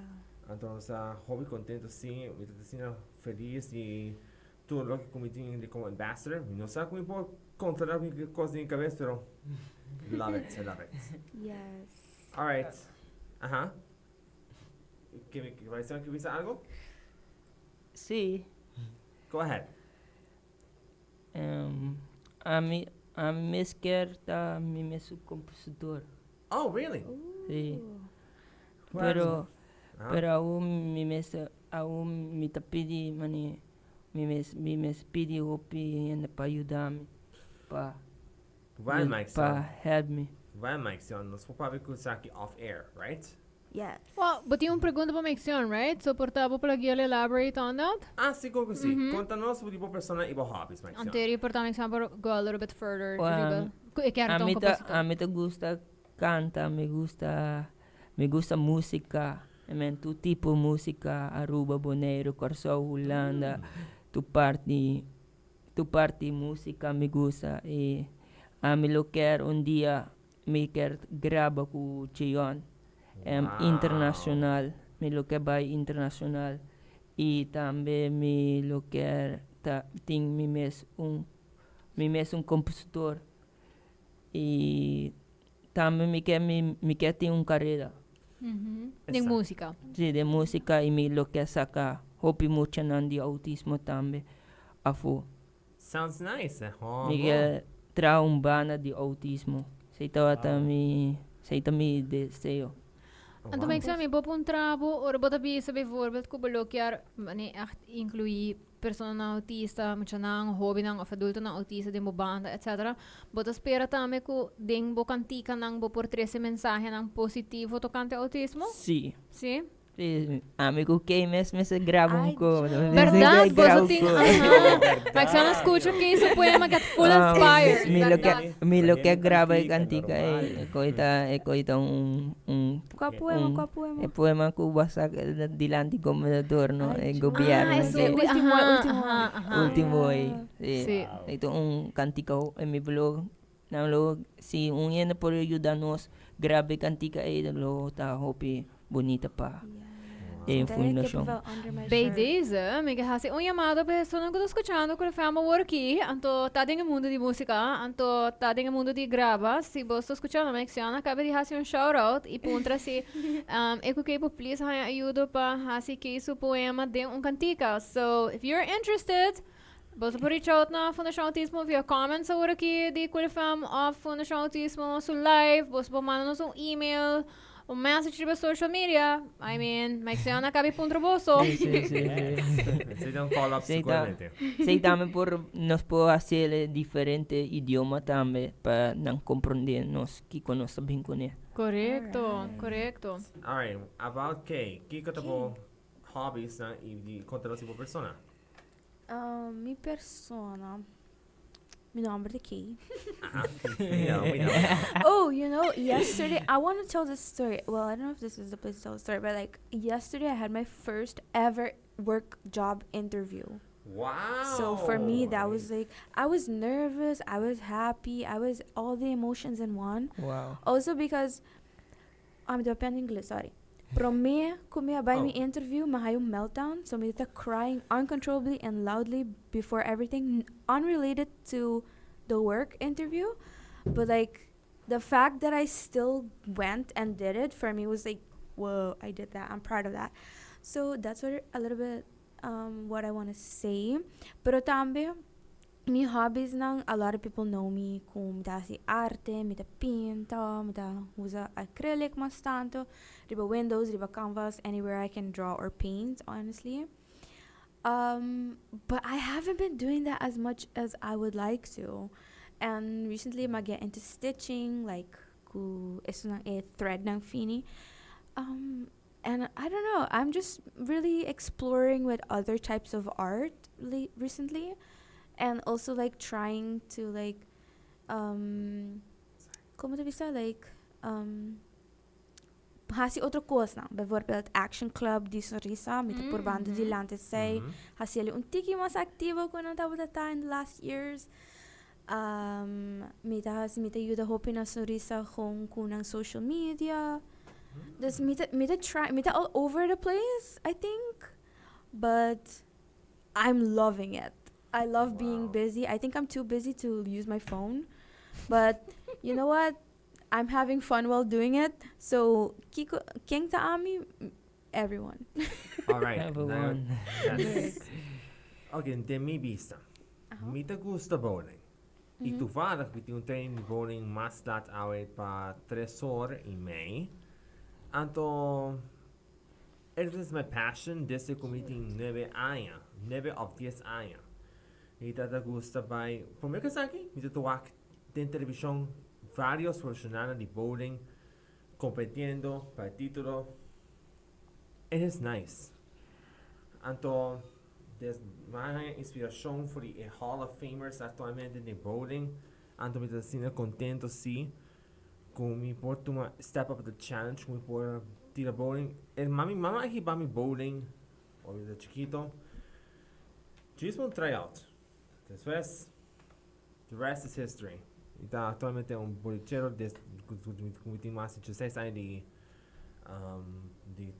Anto, nos ta hopi contento, si, mi ta asina feliz y tur loke cu mi tin di como ambassador. Mi no sa con mi por controla mi cos den cabes, pero love it, I love it. Yes. All right. Aha. Kier bay sa bisa algo? Si. Go ahead. Ami mes kier ta mi mes compositor. Oh, really? Si. Well, Pero pero aun mi mes aun mi ta pidi mani mi mes pidi hopi hende pa yuda mi pa Well, Mike, pa help me. Well, Mike, so nos por papia cu esaki off air, right? Yes. Well, but tin un pregunta pa Mexion, right? So por ta bo por elaborate on that? Ah, si, con si. Conta nos di bo persona y bo hobbies, Mike. Anto por ta Mexion por go a little bit further. Well, Riba. E kier A ta un mi ta compositor. a mi ta gusta canta, mi gusta musica. I mean, tur tipo musica, Aruba, Bonaire, Corsou, Hulanda, tur parti musica mi gusta y ami lo kier un dia mi kier graba cu Cheon internacional, mi lo kier bay internacional y tambe mi lo kier ta tin mi mes un compositor y tambe mi kier tin un carera. Di musica. Si, di musica y mi lo kier saca hopi muchanan di autismo tambe afo. Sounds nice, eh? Oh, Mi kier traha un banda di autismo. Esey ta mi deseo. Oh, Anto, Mike, mi bo puntra bo, ora bo ta bisa bijvoorbeeld ku bo lo kier mane echt inclui. personanan autista, muchanan, hobennan of adultonan autista den bo banda, etc. Bo ta spera tambe ku den bo kantikanan bo por trese mensahenan positivo tokante autismo? Sí. Sí? Sí, ami ku Kay mes mester graba un Ay, ko. Dios. Berdad, boso tin, Aha. Maxana skucha Kay su poema get full inspired. Mi lo ke, Berdad. mi lo ke graba e Kantika kantika normal. e koita, e koita un, un, Kua poema, un kua poema? e poema ku bo a saka dilanti gobernador no, Ay, e Dios. gobierno. Ah, sí. esun di, Ultimo, aha, ultimo. aha, aha. Ultimo ei. Sí. Sí. E ta un kantika e mi blog. Nan lo si un hende por yuda nos graba e kantika ei lo ta hopi bunita pa e fundashon. Bij deze, mi ke hasi un yamado pa esunnan ku ta skuchando ku FM awor aki, anto ta den e mundu di músika, anto ta den e mundu di graba. Si bo ta skuchando, Mexiana kaba di hasi un shout out i puntra si e ku ke por please haña ayudo pa hasi ke su poema den un kantika. So, if you're interested, Boso por reach out na Fundashon Autismo via comments awor aki di Cool FM of Fundashon Autismo su live. Boso por manda nos un email, un message riba social media. I mean, Maxiana kabi puntra boso. Sí, sí, sí, sí. Sería un call up Sí, ta- seguramente. Sí, tambe por nos por hacer diferente idioma tambe pa nan comprende nos kiko nos ta bin kuné. Correcto, correcto. All right, about Kay. Kiko ta bo hobbies na i di konta nos di bo persona. Um, mi persona. Mi nomber ta Kay. We know, we know. Oh, yesterday I want to tell this story. Well, I don't know if this is the place to tell the story, but like yesterday I had my first ever work job interview. Wow. So for me, that was like I was nervous, I was happy, I was all the emotions in one. Wow. Also because I'm in English, sorry. Prome ku mi a bai mi Oh. interview, m'a haya un meltdown, so mi ta crying uncontrollably and loudly before everything, unrelated to the work interview, but like the fact that I still went and did it for me was like, whoa, I did that. I'm proud of that. So that's what a little bit what I want to say. Pero tambe mi hobbies nan, a lot of people know me ku mi ta hasi arte, mi ta pinta, mi ta usa acrylic mas tanto, riba windows, riba canvas, anywhere I can draw or paint, honestly. But I haven't been doing that as much as I would like to. And recently I get into stitching, like ku esunang e thread ng fini. And I don't know, I'm just really exploring with other types of art recently. And also like trying to like, kon ta bisa, like, hasi otro kos nan. Bijvoorbeeld Action Club di Sonrisa, mi ta purbando dilanti esei, hasi un tiki mas aktivo ku nan tabata ta in the last years. Mi ta hasi, mi ta yuda hopi na Sonrisa gewoon ku nan social media. Dus mi ta try, mi ta all over the place, I think. But I'm loving it. I love being busy. I think I'm too busy to use my phone. But you know what? I'm having fun while doing it. So, Kiko, ken ta ami, everyone. All right. Everyone. Yes. Ok, den mi bista. Mi ta gusta bowling. I toevallig mi tin un training di bowling mas lat awe pa 3 or i mei. Anto, it is my passion desde ku mi tin 9 aña, 9 of 10 aña. Mi ta gusta bai, promé ku esaki, mi ta wak den televishon varios profeshonal di bowling kompetiendo pa título. It is nice. Anto, des mi inspirashon for the Hall of Famers aktualmente den bowling. Anto mi ta asina kontentu si ku mi por tuma step up the challenge ku mi por tira bowling. E mami mama a hiba mi bowling ora mi chikitu. Just un tryout. Despues the rest is history. I ta aktualmente un bolichero des ku tin mas di 6 aña di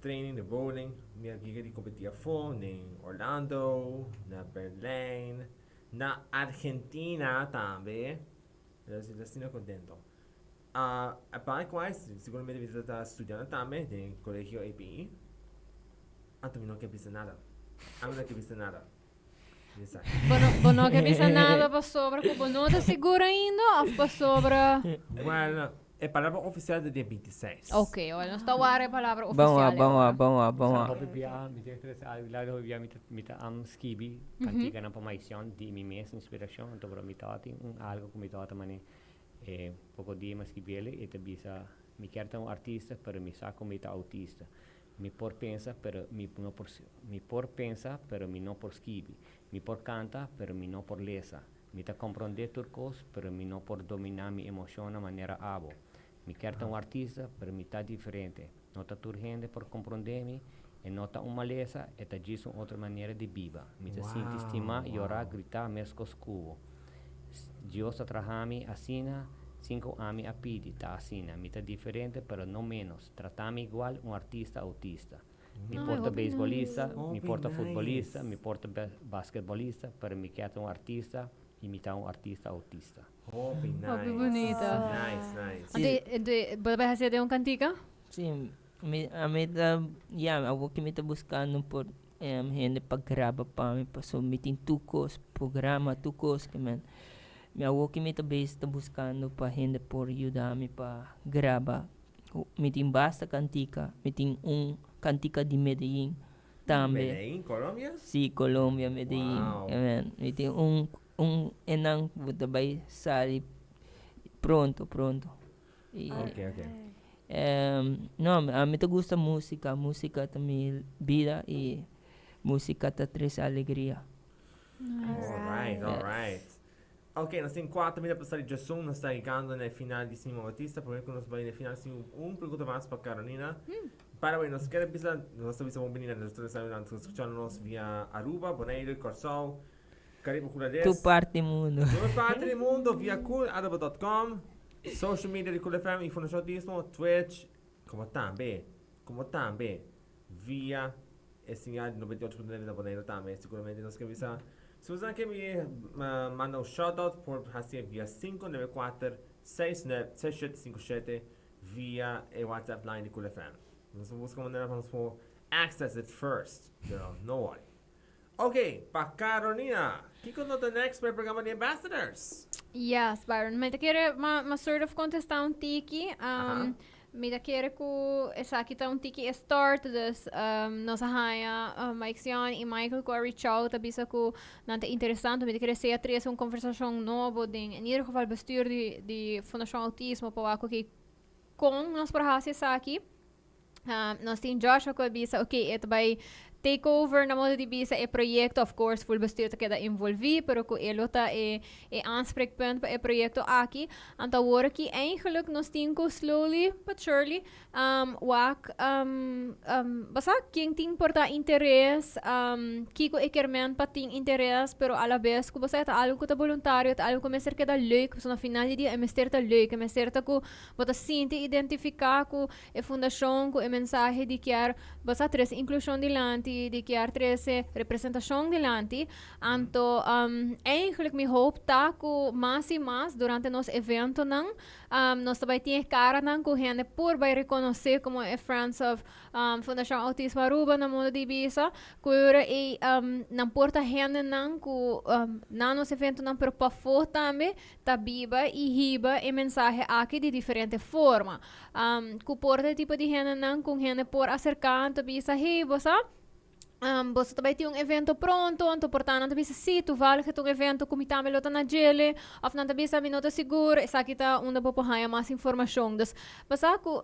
training, di bowling. Mi a yega di kompetí afó, na Orlando, na Berlijn, na Argentina tambe. Mi ta kontentu. Likewise, seguramente mi ta studiando tambe den kolegio API. Anto mi no ke bisa nada. Ami no ke bisa nada. Bisa. Bo no ke bisa nada pasobra ku bo no ta sigur ainda of pasobra Well, E palabra oficial ta dia 26. Ok, ora nos ta wara e palabra Ban oficial wa, ban wa, ahora. ban wa, ban Sa wa. hopi bia, mi ta trese algo largo hopi bia mi ta mi ta am skibi kantikanan pa Maicion di mi mes inspiracion anto pero mi tabatin un algo ku mi tabata mane e poko dia mi a skibiel e ta bisa mi kier ta un artista pero mi sa ku mi ta autista mi por pensa pero mi no por mi por pensa pero mi no por skibi mi por kanta pero mi no por lesa Mi ta komprondé tur kos, pero mi no por dominá mi emoshonnan manera abo. Mi kier ta un artista, pero mi ta diferente. No ta tur hende por komprondé mi. E no ta un malesa, e ta djis un otro manera di biba. Mi ta sinti stimá, yorá, gritá meskos ku bo. Dios a traha mi asina, sin ku ami a pidi. Ta asina. Mi ta diferente, pero no ménos. Trata mi igual, un artista autista. Mi por ta beisbolista, mi por ta futbolista, mi por ta basketbolista, pero mi kier ta un artista y mi ta un artista autista. Hopi nice. Hopi bunita. Nice, nice. Anto, anto, bo ta bai haci den un cantica? Sí, mi, ami ta, ya, awor ki mi ta buscando por hende pa graba pa mi, pasobra mi tin tur cos, programa, tur cos ke men. Mi awor ki mi ta bezig ta buscando pa hende por yuda mi pa graba. Mi tin basta kantika. Mi tin un kantika di Medellin tambe. Medellin, Colombia? Si, Colombia, Medellin. Wow. Amen. Mi tin un un enan ku ta bai sali pronto, pronto. I, Ok, ok. No, ami ta gusta musika. Musika ta mi bida i musika ta trese alegria. Alright, alright. Ok, nos tin 4 minut pa sali djasun, nos ta yegando na e final di Simon Bautista. Prome ku nos bai na e final, nos tin un pregunta mas pa Carolina. By the way, nos kere bisa, nos ta bisa bon bini na nos tur esnan ku ta skuchando nos via Aruba, Boneiru, Kòrsou, Karibe Hulandes. Tur parti di mundu. Tur parti di mundu via coolaruba.com, social media di Cool FM i Fundashon Autismo, Twitch, komo tambe, komo tambe via e señal di 98.9 na Boneiru tambe. Siguramente nos ke bisa, si boso ke mi manda un shoutout por hasié via 594 69 6757 via e WhatsApp line di Cool FM. Nos ta buska manera pa nos por access it first, pero no worry. Ok, pa Carolina, kiko no ta next pa e programa di Ambassadors? Yes, Byron. Mi ta kere ma, ma sort of contesta un tiki. Aha. Mi ta kere ku esaki ta un tiki e start, dus nos a haña Mike Sion i Michael ku a reach out a bisa ku nan ta interesante. Mi ta kere sea trese un konversashon nobo den in ieder geval bestuur di di Fundashon Autismo pa wak oké kon nos por hasi esaki. Nos tin Joshua ku a bisa oké e ta bai take over na modo di bisa e proyekto, of course full bestuur ta keda envolví pero ku e lo ta e e aanspreekpunt pa e proyekto aki. Anto awor aki eigenlijk nos tin ku slowly but surely wak basa ken tin por ta interes, kiko e kier men pa tin interes pero alabes ku bo sa e ta algu ku ta boluntario, ta algu ku mester keda leuk pasobra na final di dia e mester ta leuk, e mester ta ku bo ta sinti identifiká ku e fundashon ku e mensahe di kier basa trese inklushon dilanti, di kier trese representashon dilanti. Anto eigenlijk mi hoop ta ku mas i mas durante nos eventonan nos ta bai tin e karanan ku hende por bai rekonosé komo e Friends of Fundashon Autismo Aruba na modo di bisa ku ora ei nan por ta hendenan ku na nos eventonan pero pafó tambe ta biba i hiba e mensahe aki di diferente forma. Ku por ta e tipo di hendenan ku un hende por aserká anto bisa, hey, bo sa, boso ta bai tin un evento pronto, anto por ta nan ta bisa, sí, toevallig e ta un evento ku mi tambe lo ta na djele, òf nan ta bisa, mi no ta sigur, esaki ta unda bo por haña mas informashon. Dus, bo sa ku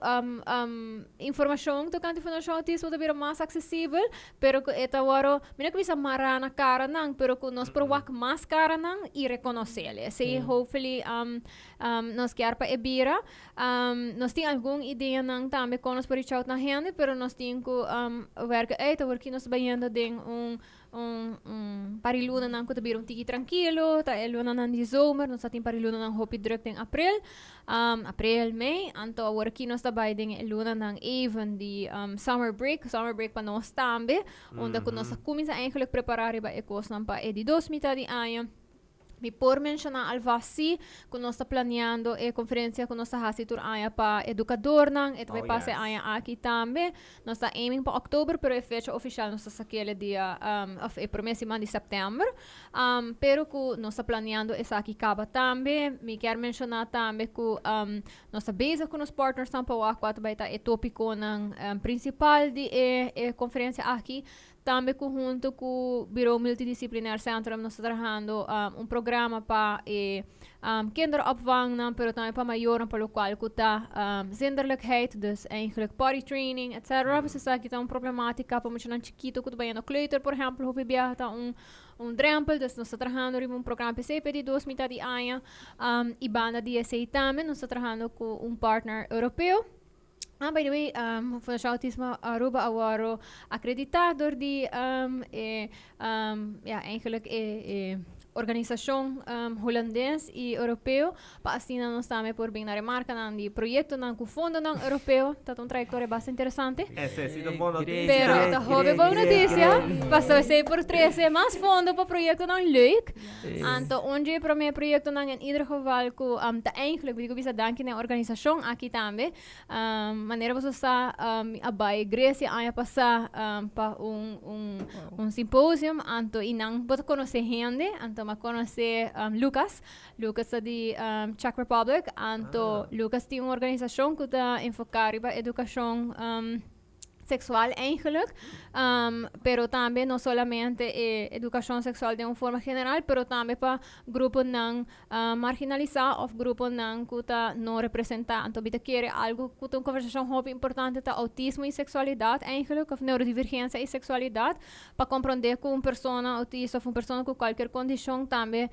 informashon tokante Fundashon Autismo ta bira mas aksesibel, Pero ku e ta wòrdu, mi no ke bisa mará na karanan, pero ku nos por wak mas karanan i rekonosé. Esei hopefully nos kier pa e bira. Nos tin algun ideanan tambe kon nos por reach out na hende, pero nos tin ku werken uit. Awor ki nos ta bayendo den un un un par di lunanan ku ta bira un tiki trankilo, ta e lunanan di zomer, nos ta tin par di lunanan hopi druk den aprel. Aprel, mei, anto awor aki nos ta bai den e lunanan even di summer break, summer break pa nos tambe, unda ku nos ta kuminsá eigenlijk prepará riba e kosnan pa e di dos mitad di aña. Mi por menciona alvast si cu nos ta planeando e conferencia cu nos ta haci tur aña pa educadornan. E ta bay pasa e aña aki tambe. Nos ta aiming pa october, pero e fecha oficial nos ta saquele dia, of e prome siman di september. Pero cu nos ta planeando esaki caba tambe. Mi kier menciona tambe cu nos ta bezig cu nos partnersnan pa wak cua ta bay ta e topiconan principal di e conferencia aki. Tambe ku hunto ku Bureau Multidisciplinair Centrum nos ta trahando un programa pa e kinderopvangnan, pero tambe pa mayornan pa lokual ku ta zinderlijkheid, dus eigenlijk potty training etc. Pues esaki ta un problematica pa muchanan chikito ku ta bayendo kleuter por ehempel hopi biaha ta un un drempel, dus nos ta trahando riba un programa p'esei p'e di dos mitad di aña. I banda di esei tambe nos ta trahando ku un partner europeo. Ah, by the way, Fundacion Autismo Aruba a wòrdu akreditá dor di e, ja, eigenlijk e, e organisashon Hulandes i Europeo pa asina nos tambe por bin na remarkanan di proyektonan ku fondonan Europeo. Ta un trayektoria basta interesante. Esei si ta bon notisia. Pero e ta hopi bon notisia, pasobra esei por trese mas fondo pa proyektonan leuk. Anto un dje prome proyectonan en ieder geval cu ta eigenlijk, mi tin cu bisa danki na e organisacion aki tambe. Manera boso sa mi a bay Grecia aña pasa pa un un un symposium anto y nan bo ta conoce hende, anto mi a conoce Lucas, Lucas ta di Czech Republic, anto Lucas tin un organisacion cu ta enfoca riba educacion seksual eigenlijk. Pero tambe no solamente e edukashon seksual den un forma general, pero tambe pa gruponan marginalisá òf gruponan ku ta no representá. Anto mi ta kere algu ku ta un konversashon hopi importante ta outismo i seksualidat eigenlijk, òf neurodivergensia i seksualidat, pa komprondé ku un persona outista òf un persona ku kualkier kondishon tambe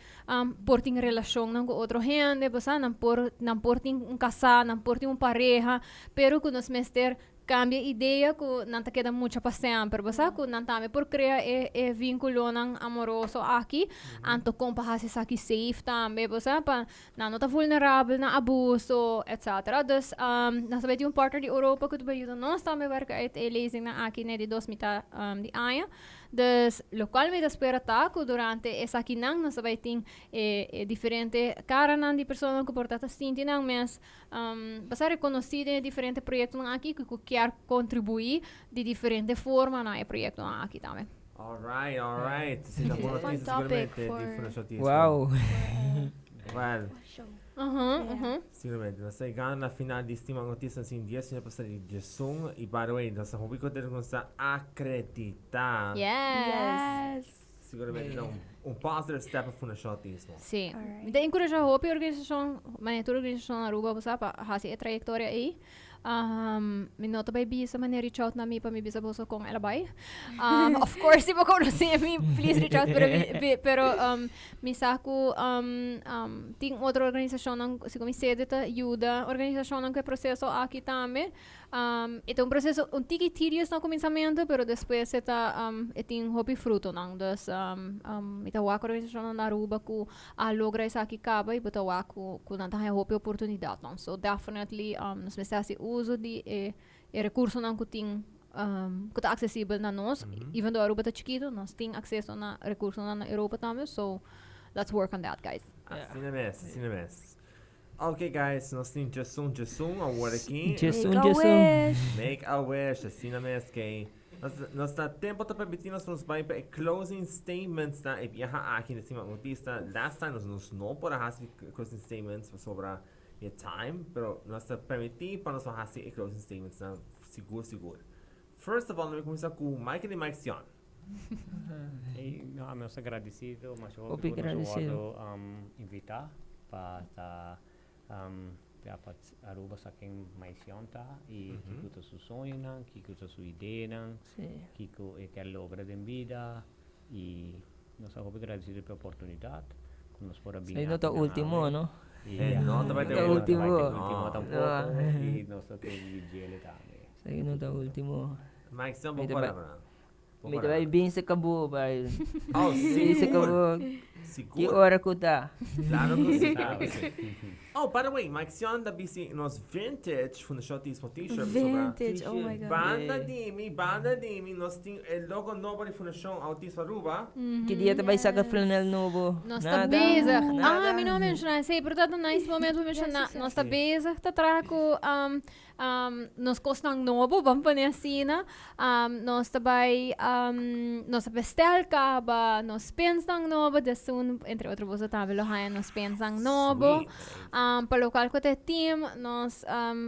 por tin relashonnan ku otro hende, bo sa, nan por nan por tin un kasá, nan por tin un pareha, pero ku nos mester Cambia idea cu nan ta keda mucha pa semper. Bo sa cu nan tambe por crea e e vinculonan amoroso aki. Anto con pa haci esaki safe tambe, bo sa, pa nan no ta vulnerabel na abuso, etcetera. Dus nos ta bay tin un partner di Europa cu ta bay yuda nos tambe werka uit e lezingnan aki na e di dos mitad di aña. Dus locual mi ta spera ta cu durante esakinan nos ta bay tin e e diferente caranan di personanan cu por ta ta sinti nan mes Basa rekonosí den e diferente proyektonan aki ku ku kier kontribuí di diferente forma na e proyektonan aki tambe. Alright, alright. Si ta bon Fun noticia topic seguramente di for- Fundacion Autismo. Wow. Well, Show. Uhum, Yeah. uhum. seguramente. Nos ta yegando na final di Stima Autista sin 10 minutos pasa di diesun. Y by the way, nos ta hopi contento cu nos ta acredita. Yes. Yes. Seguramente ta un, un positive step pa Fundacion Autismo. Sí. Alright. Mi ta enkurashá hopi organisashon, manera tur organisashon na Aruba bo sa pa hasi e trayektoria ei. Mi no ta bai bisa manera reach out na mi pa mi bisa boso kon el a bai. Of course si bo konosé mi please reach out pero mi pero mi sa ku tin otro organisashonnan segun mi sede ta yuda organisashonnan ku e proseso aki tambe. E ta un proceso un tiki tedious na cuminsamentu, pero despues e ta e tin hopi frutonan. Dus mi ta wak organisacionnan na Aruba cu a logra esaki caba y bo ta wak cu cu nan ta haña hopi oportunidadnan. So definitely nos mester haci uso di e e recursonan cu tin cu ta accesibel na nos. Even though Aruba ta chikito, nos tin acceso na recursonan na Europa tambe. So let's work on that guys. Asina mes, asina mes. Ok guys, nos tin djesun djesun awor aki. Djesun Make a djesun. wish. Make a wish, asina mes kei. Nos, nos ta tempo ta permiti nos nos bai pa e closing statements na e biaha aki na Sima Autista. Last time nos nos no por a hasi closing statements pasobra e time, pero nos ta permiti pa nos hasi e closing statements na sigur sigur. First of all, nos kuminsa ku Michael y Mike Sion. Hey, no, ami nos agradecido, masha hopi Hopi ku nos a agradecido. wordo invita pa ta ya pa Aruba sa ken Maision ta y kiko ta su soñonan, kiko ta su ideanan, kiko e kier logra den bida y nos ta hopi agradecido pa e oportunidad ku nos por a bini Esei no ta aki na ultimo, awe. no? Y Eh, ya, no ta bai no te ta ultimo. bai te ultimo No. tampoco No. y nos ta tin djele tambe. Esei no ta ultimo. Mike Sion, bo Mi ta palabra. Mi ta bai bin se cabo bai. Oh, Bin se sigur. cabo. Sigur. Ki ora ku ta? Claro ku si, claro ku si. Oh, by the way, Mike Sion ta bisti nos vintage Fundashon Autismo t-shirt pasobra. Vintage, oh my god. Banda di mi, banda di mi, nos tin e logo nobo di Fundashon Autismo Aruba. Ki dia ta bai saka flanel nobo? Nos ta Nada. bezig. Nada. Ah, mi no a menshoná esei, pero ta un nice momento pa menshoná. Nos ta bezig ta traha ku Nos kosnan nobo, ban pone asina. Nos ta bai, nos a bestel kaba nos pensnan nobo, des soon, entre otro boso tambe lo haña nos pensnan nobo. Pa lokual ku ta e team, nos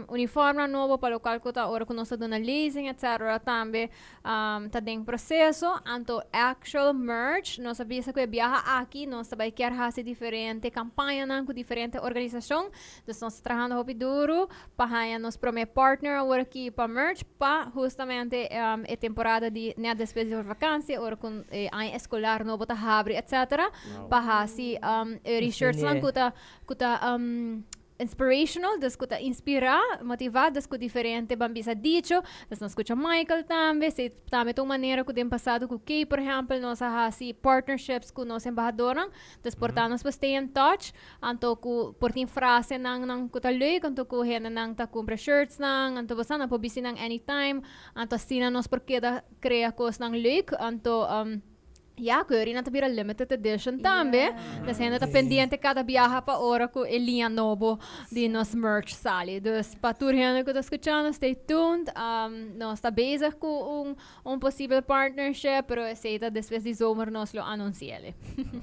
uniformnan nobo, pa lokual ku ta ora ku nos ta duna lezing etcetera tambe ta den proseso. Anto actual merch, nos a bisa ku e biaha aki nos ta bai kier hasi diferente kampañanan ku diferente organisashon. Dus nos ta trahando hopi duru pa haña nos promé partner awor aki pa merch pa hustamente e temporada di net despues di vakantie ora ku e aña eskolar nobo ta habri etcetera pa hasi e shirtsnan ku ta ku ta inspirational dus ku ta inspirá motivá dus ku diferente ban bisa dicho dus nos skucha Michael tambe si tambe ta un manera ku den pasado ku Kay por ehèmpel nos a hasi partnerships ku nos embahadornan dus por ta nos por stay in touch Anto ku por tin frasenan nan ku ta leuk, anto ku hendenan ta kumpra shirtsnan, anto bosa nan por bisti nan anytime, anto asina nos por keda krea kosnan leuk, anto ya ku nan ta bira limited edition tambe, dus hende ta pendiente kada biaha pa ora ku e liña nobo di nos merch sali. Dus pa tur hende ku ta skuchando stay tuned, nos ta bezig ku un Un posibel partnership, pero esey ta despues di zomer nos lo anunciele.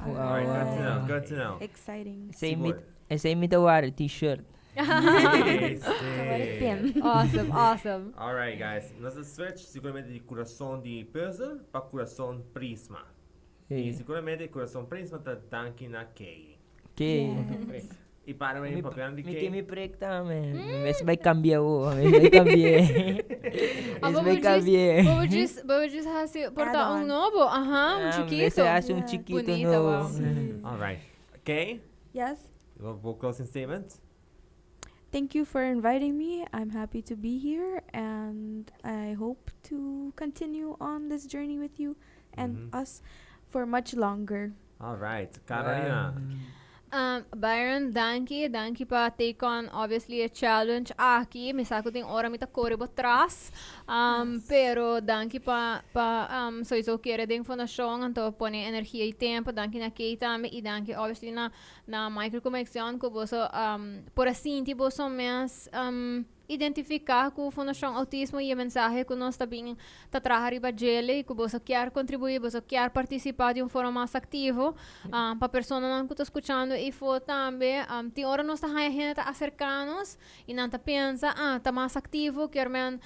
Wow, Alright, good to know, wow. good to know. Exciting. Esey mi, Sigur. esey mi ta wara t-shirt. Sí, Tawara sí. pin. Awesome, awesome. Alright guys, nos a switch siguramente di Curason di Puzzel pa Curason Prisma. Y Sí. siguramente Curason Prisma ta danki na Kay. Kay. Yes. Y para mi Mi, papiando di mi Kay. tin mi prek tambe. Mes bai cambia wo. Mes bai cambia. Ah, Mes bo bai djis, cambia. bo djis, bo djis hasi porta Add un on. nobo, aha, un Ah, chikito. Mester hasi un Yeah. chikito Bunita, nobo. wow. Sí. All right. Kay, Yes. bo closing statement? Thank you for inviting me. I'm happy to be here and I hope to continue on this journey with you and us for much longer. All right. Carolina. Um, Byron, danki, danki pa take on obviously e challenge aki. Mi sa ku tin ora mi ta kore bo tras. Um, pero danki pa pa um, sowieso kere den fondashon, anto pone energia i tempo. Danki na Kay tambe i danki obviously na na Michael ku Maxion ku boso um, por a sinti boso mes um, Identifiká ku Fundashon Outismo i e mensahe ku nos ta bin ta traha riba djele i ku boso kier kontribuí, boso kier partisipá di un forma mas aktivo. Pa personanan ku ta skuchando eifó tambe, tin ora nos ta haña hende ta aserká nos i nan ta pensa, ah, ta mas aktivo, kier men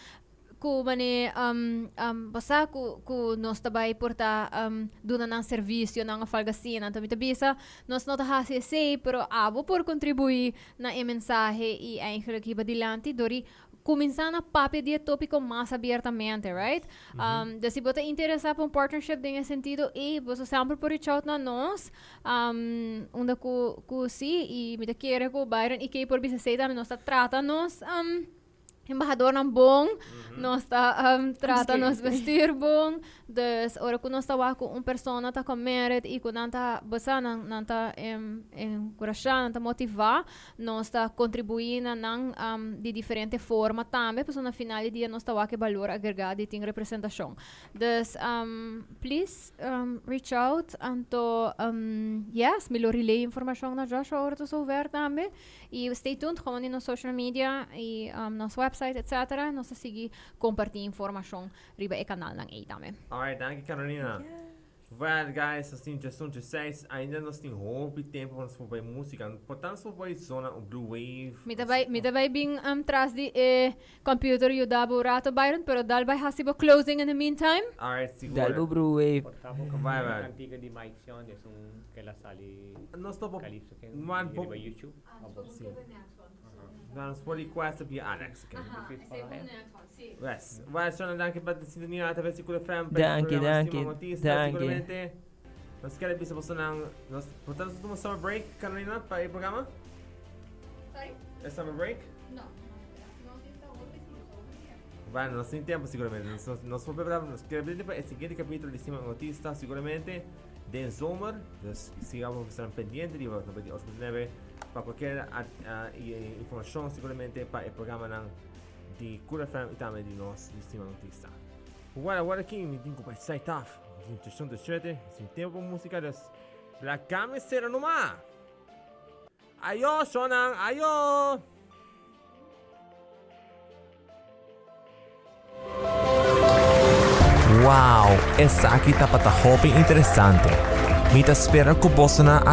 ku manera bo sa ku ku nos ta bai por ta duna nan servisionan òf algu asina. Anto mi ta bisa, nos no ta hasi esei, pero abo por kontribuí na e mensahe i eigenlijk hiba dilanti dor di kuminsá na papia di e tópiko mas abiertamente, right? Um, dus si bo ta interesá pa un partnership den e sentido ei, boso semper por reach out na nos, um, unda ku ku sí, i mi ta kere ku Byron i Kay por bisa esei tambe, nos ta trata nos um, embahadornan bon, nos ta um, trata nos bestuur bon. Dus ora ku nos ta wak ku un persona ta committed i ku nan ta, bo sa, nan, nan ta em, enkurashá, nan ta motivá, nos ta kontribuí na nan um, di diferente forma tambe, pasobra na final di dia nos ta wak e balor agregá di tin representashon. Dus um, please um, reach out, anto um, yes, mi lo relay informashon na Joshua ora ta zover tambe. Y stay tuned gewoon di nos social media y nos website etc. Nos ta sigui comparti informacion riba e canalnan ey tambe. Alright, danki Carolina. Well guys, nos tin just un 16, ainda nos tin hopi tempo pa nos por bay musica. Por tanto nos por bay zona un blue wave. Mi ta bay, mi ta bay bin um, tras di e computer yuda bo un rato Byron, pero dal bay haci bo closing in the meantime. Alright, sigur. Dal bo blue wave. Por ta bo Bye, bye. cantica di Mike Sean es un que la sali Nos no por Calypso que Man, riba YouTube. Sí. Nos por request via Alex. Okay. Yes. Well, Sean, danki pa sintonia a través di Cool FM. Danki, danki, danki. Siguramente. Nos kier bisa bosonan, nos por tanto nos tuma summer break, Carolina, pa e programa? Sorry? E summer break? No. No, Bueno, nos tin tempo siguramente. Nos, nos, nos por preparar, nos kier pa e siguiente capítulo di Siman Autista, siguramente. Den zomer, dus siga bo estar pendiente riba 98.9 pa cualkier informacion seguramente pa e programanan di Cura FM y tambe di nos di Siman Autista. Bueno, awor aki mi tin cu bai site af. Mi tin 37, sin tempo pa musica, dus laga mi cera numa. Ayo, shonan, ayo! Wow, esaki tabata hopi interesante. Mi ta spera ku bosonan a.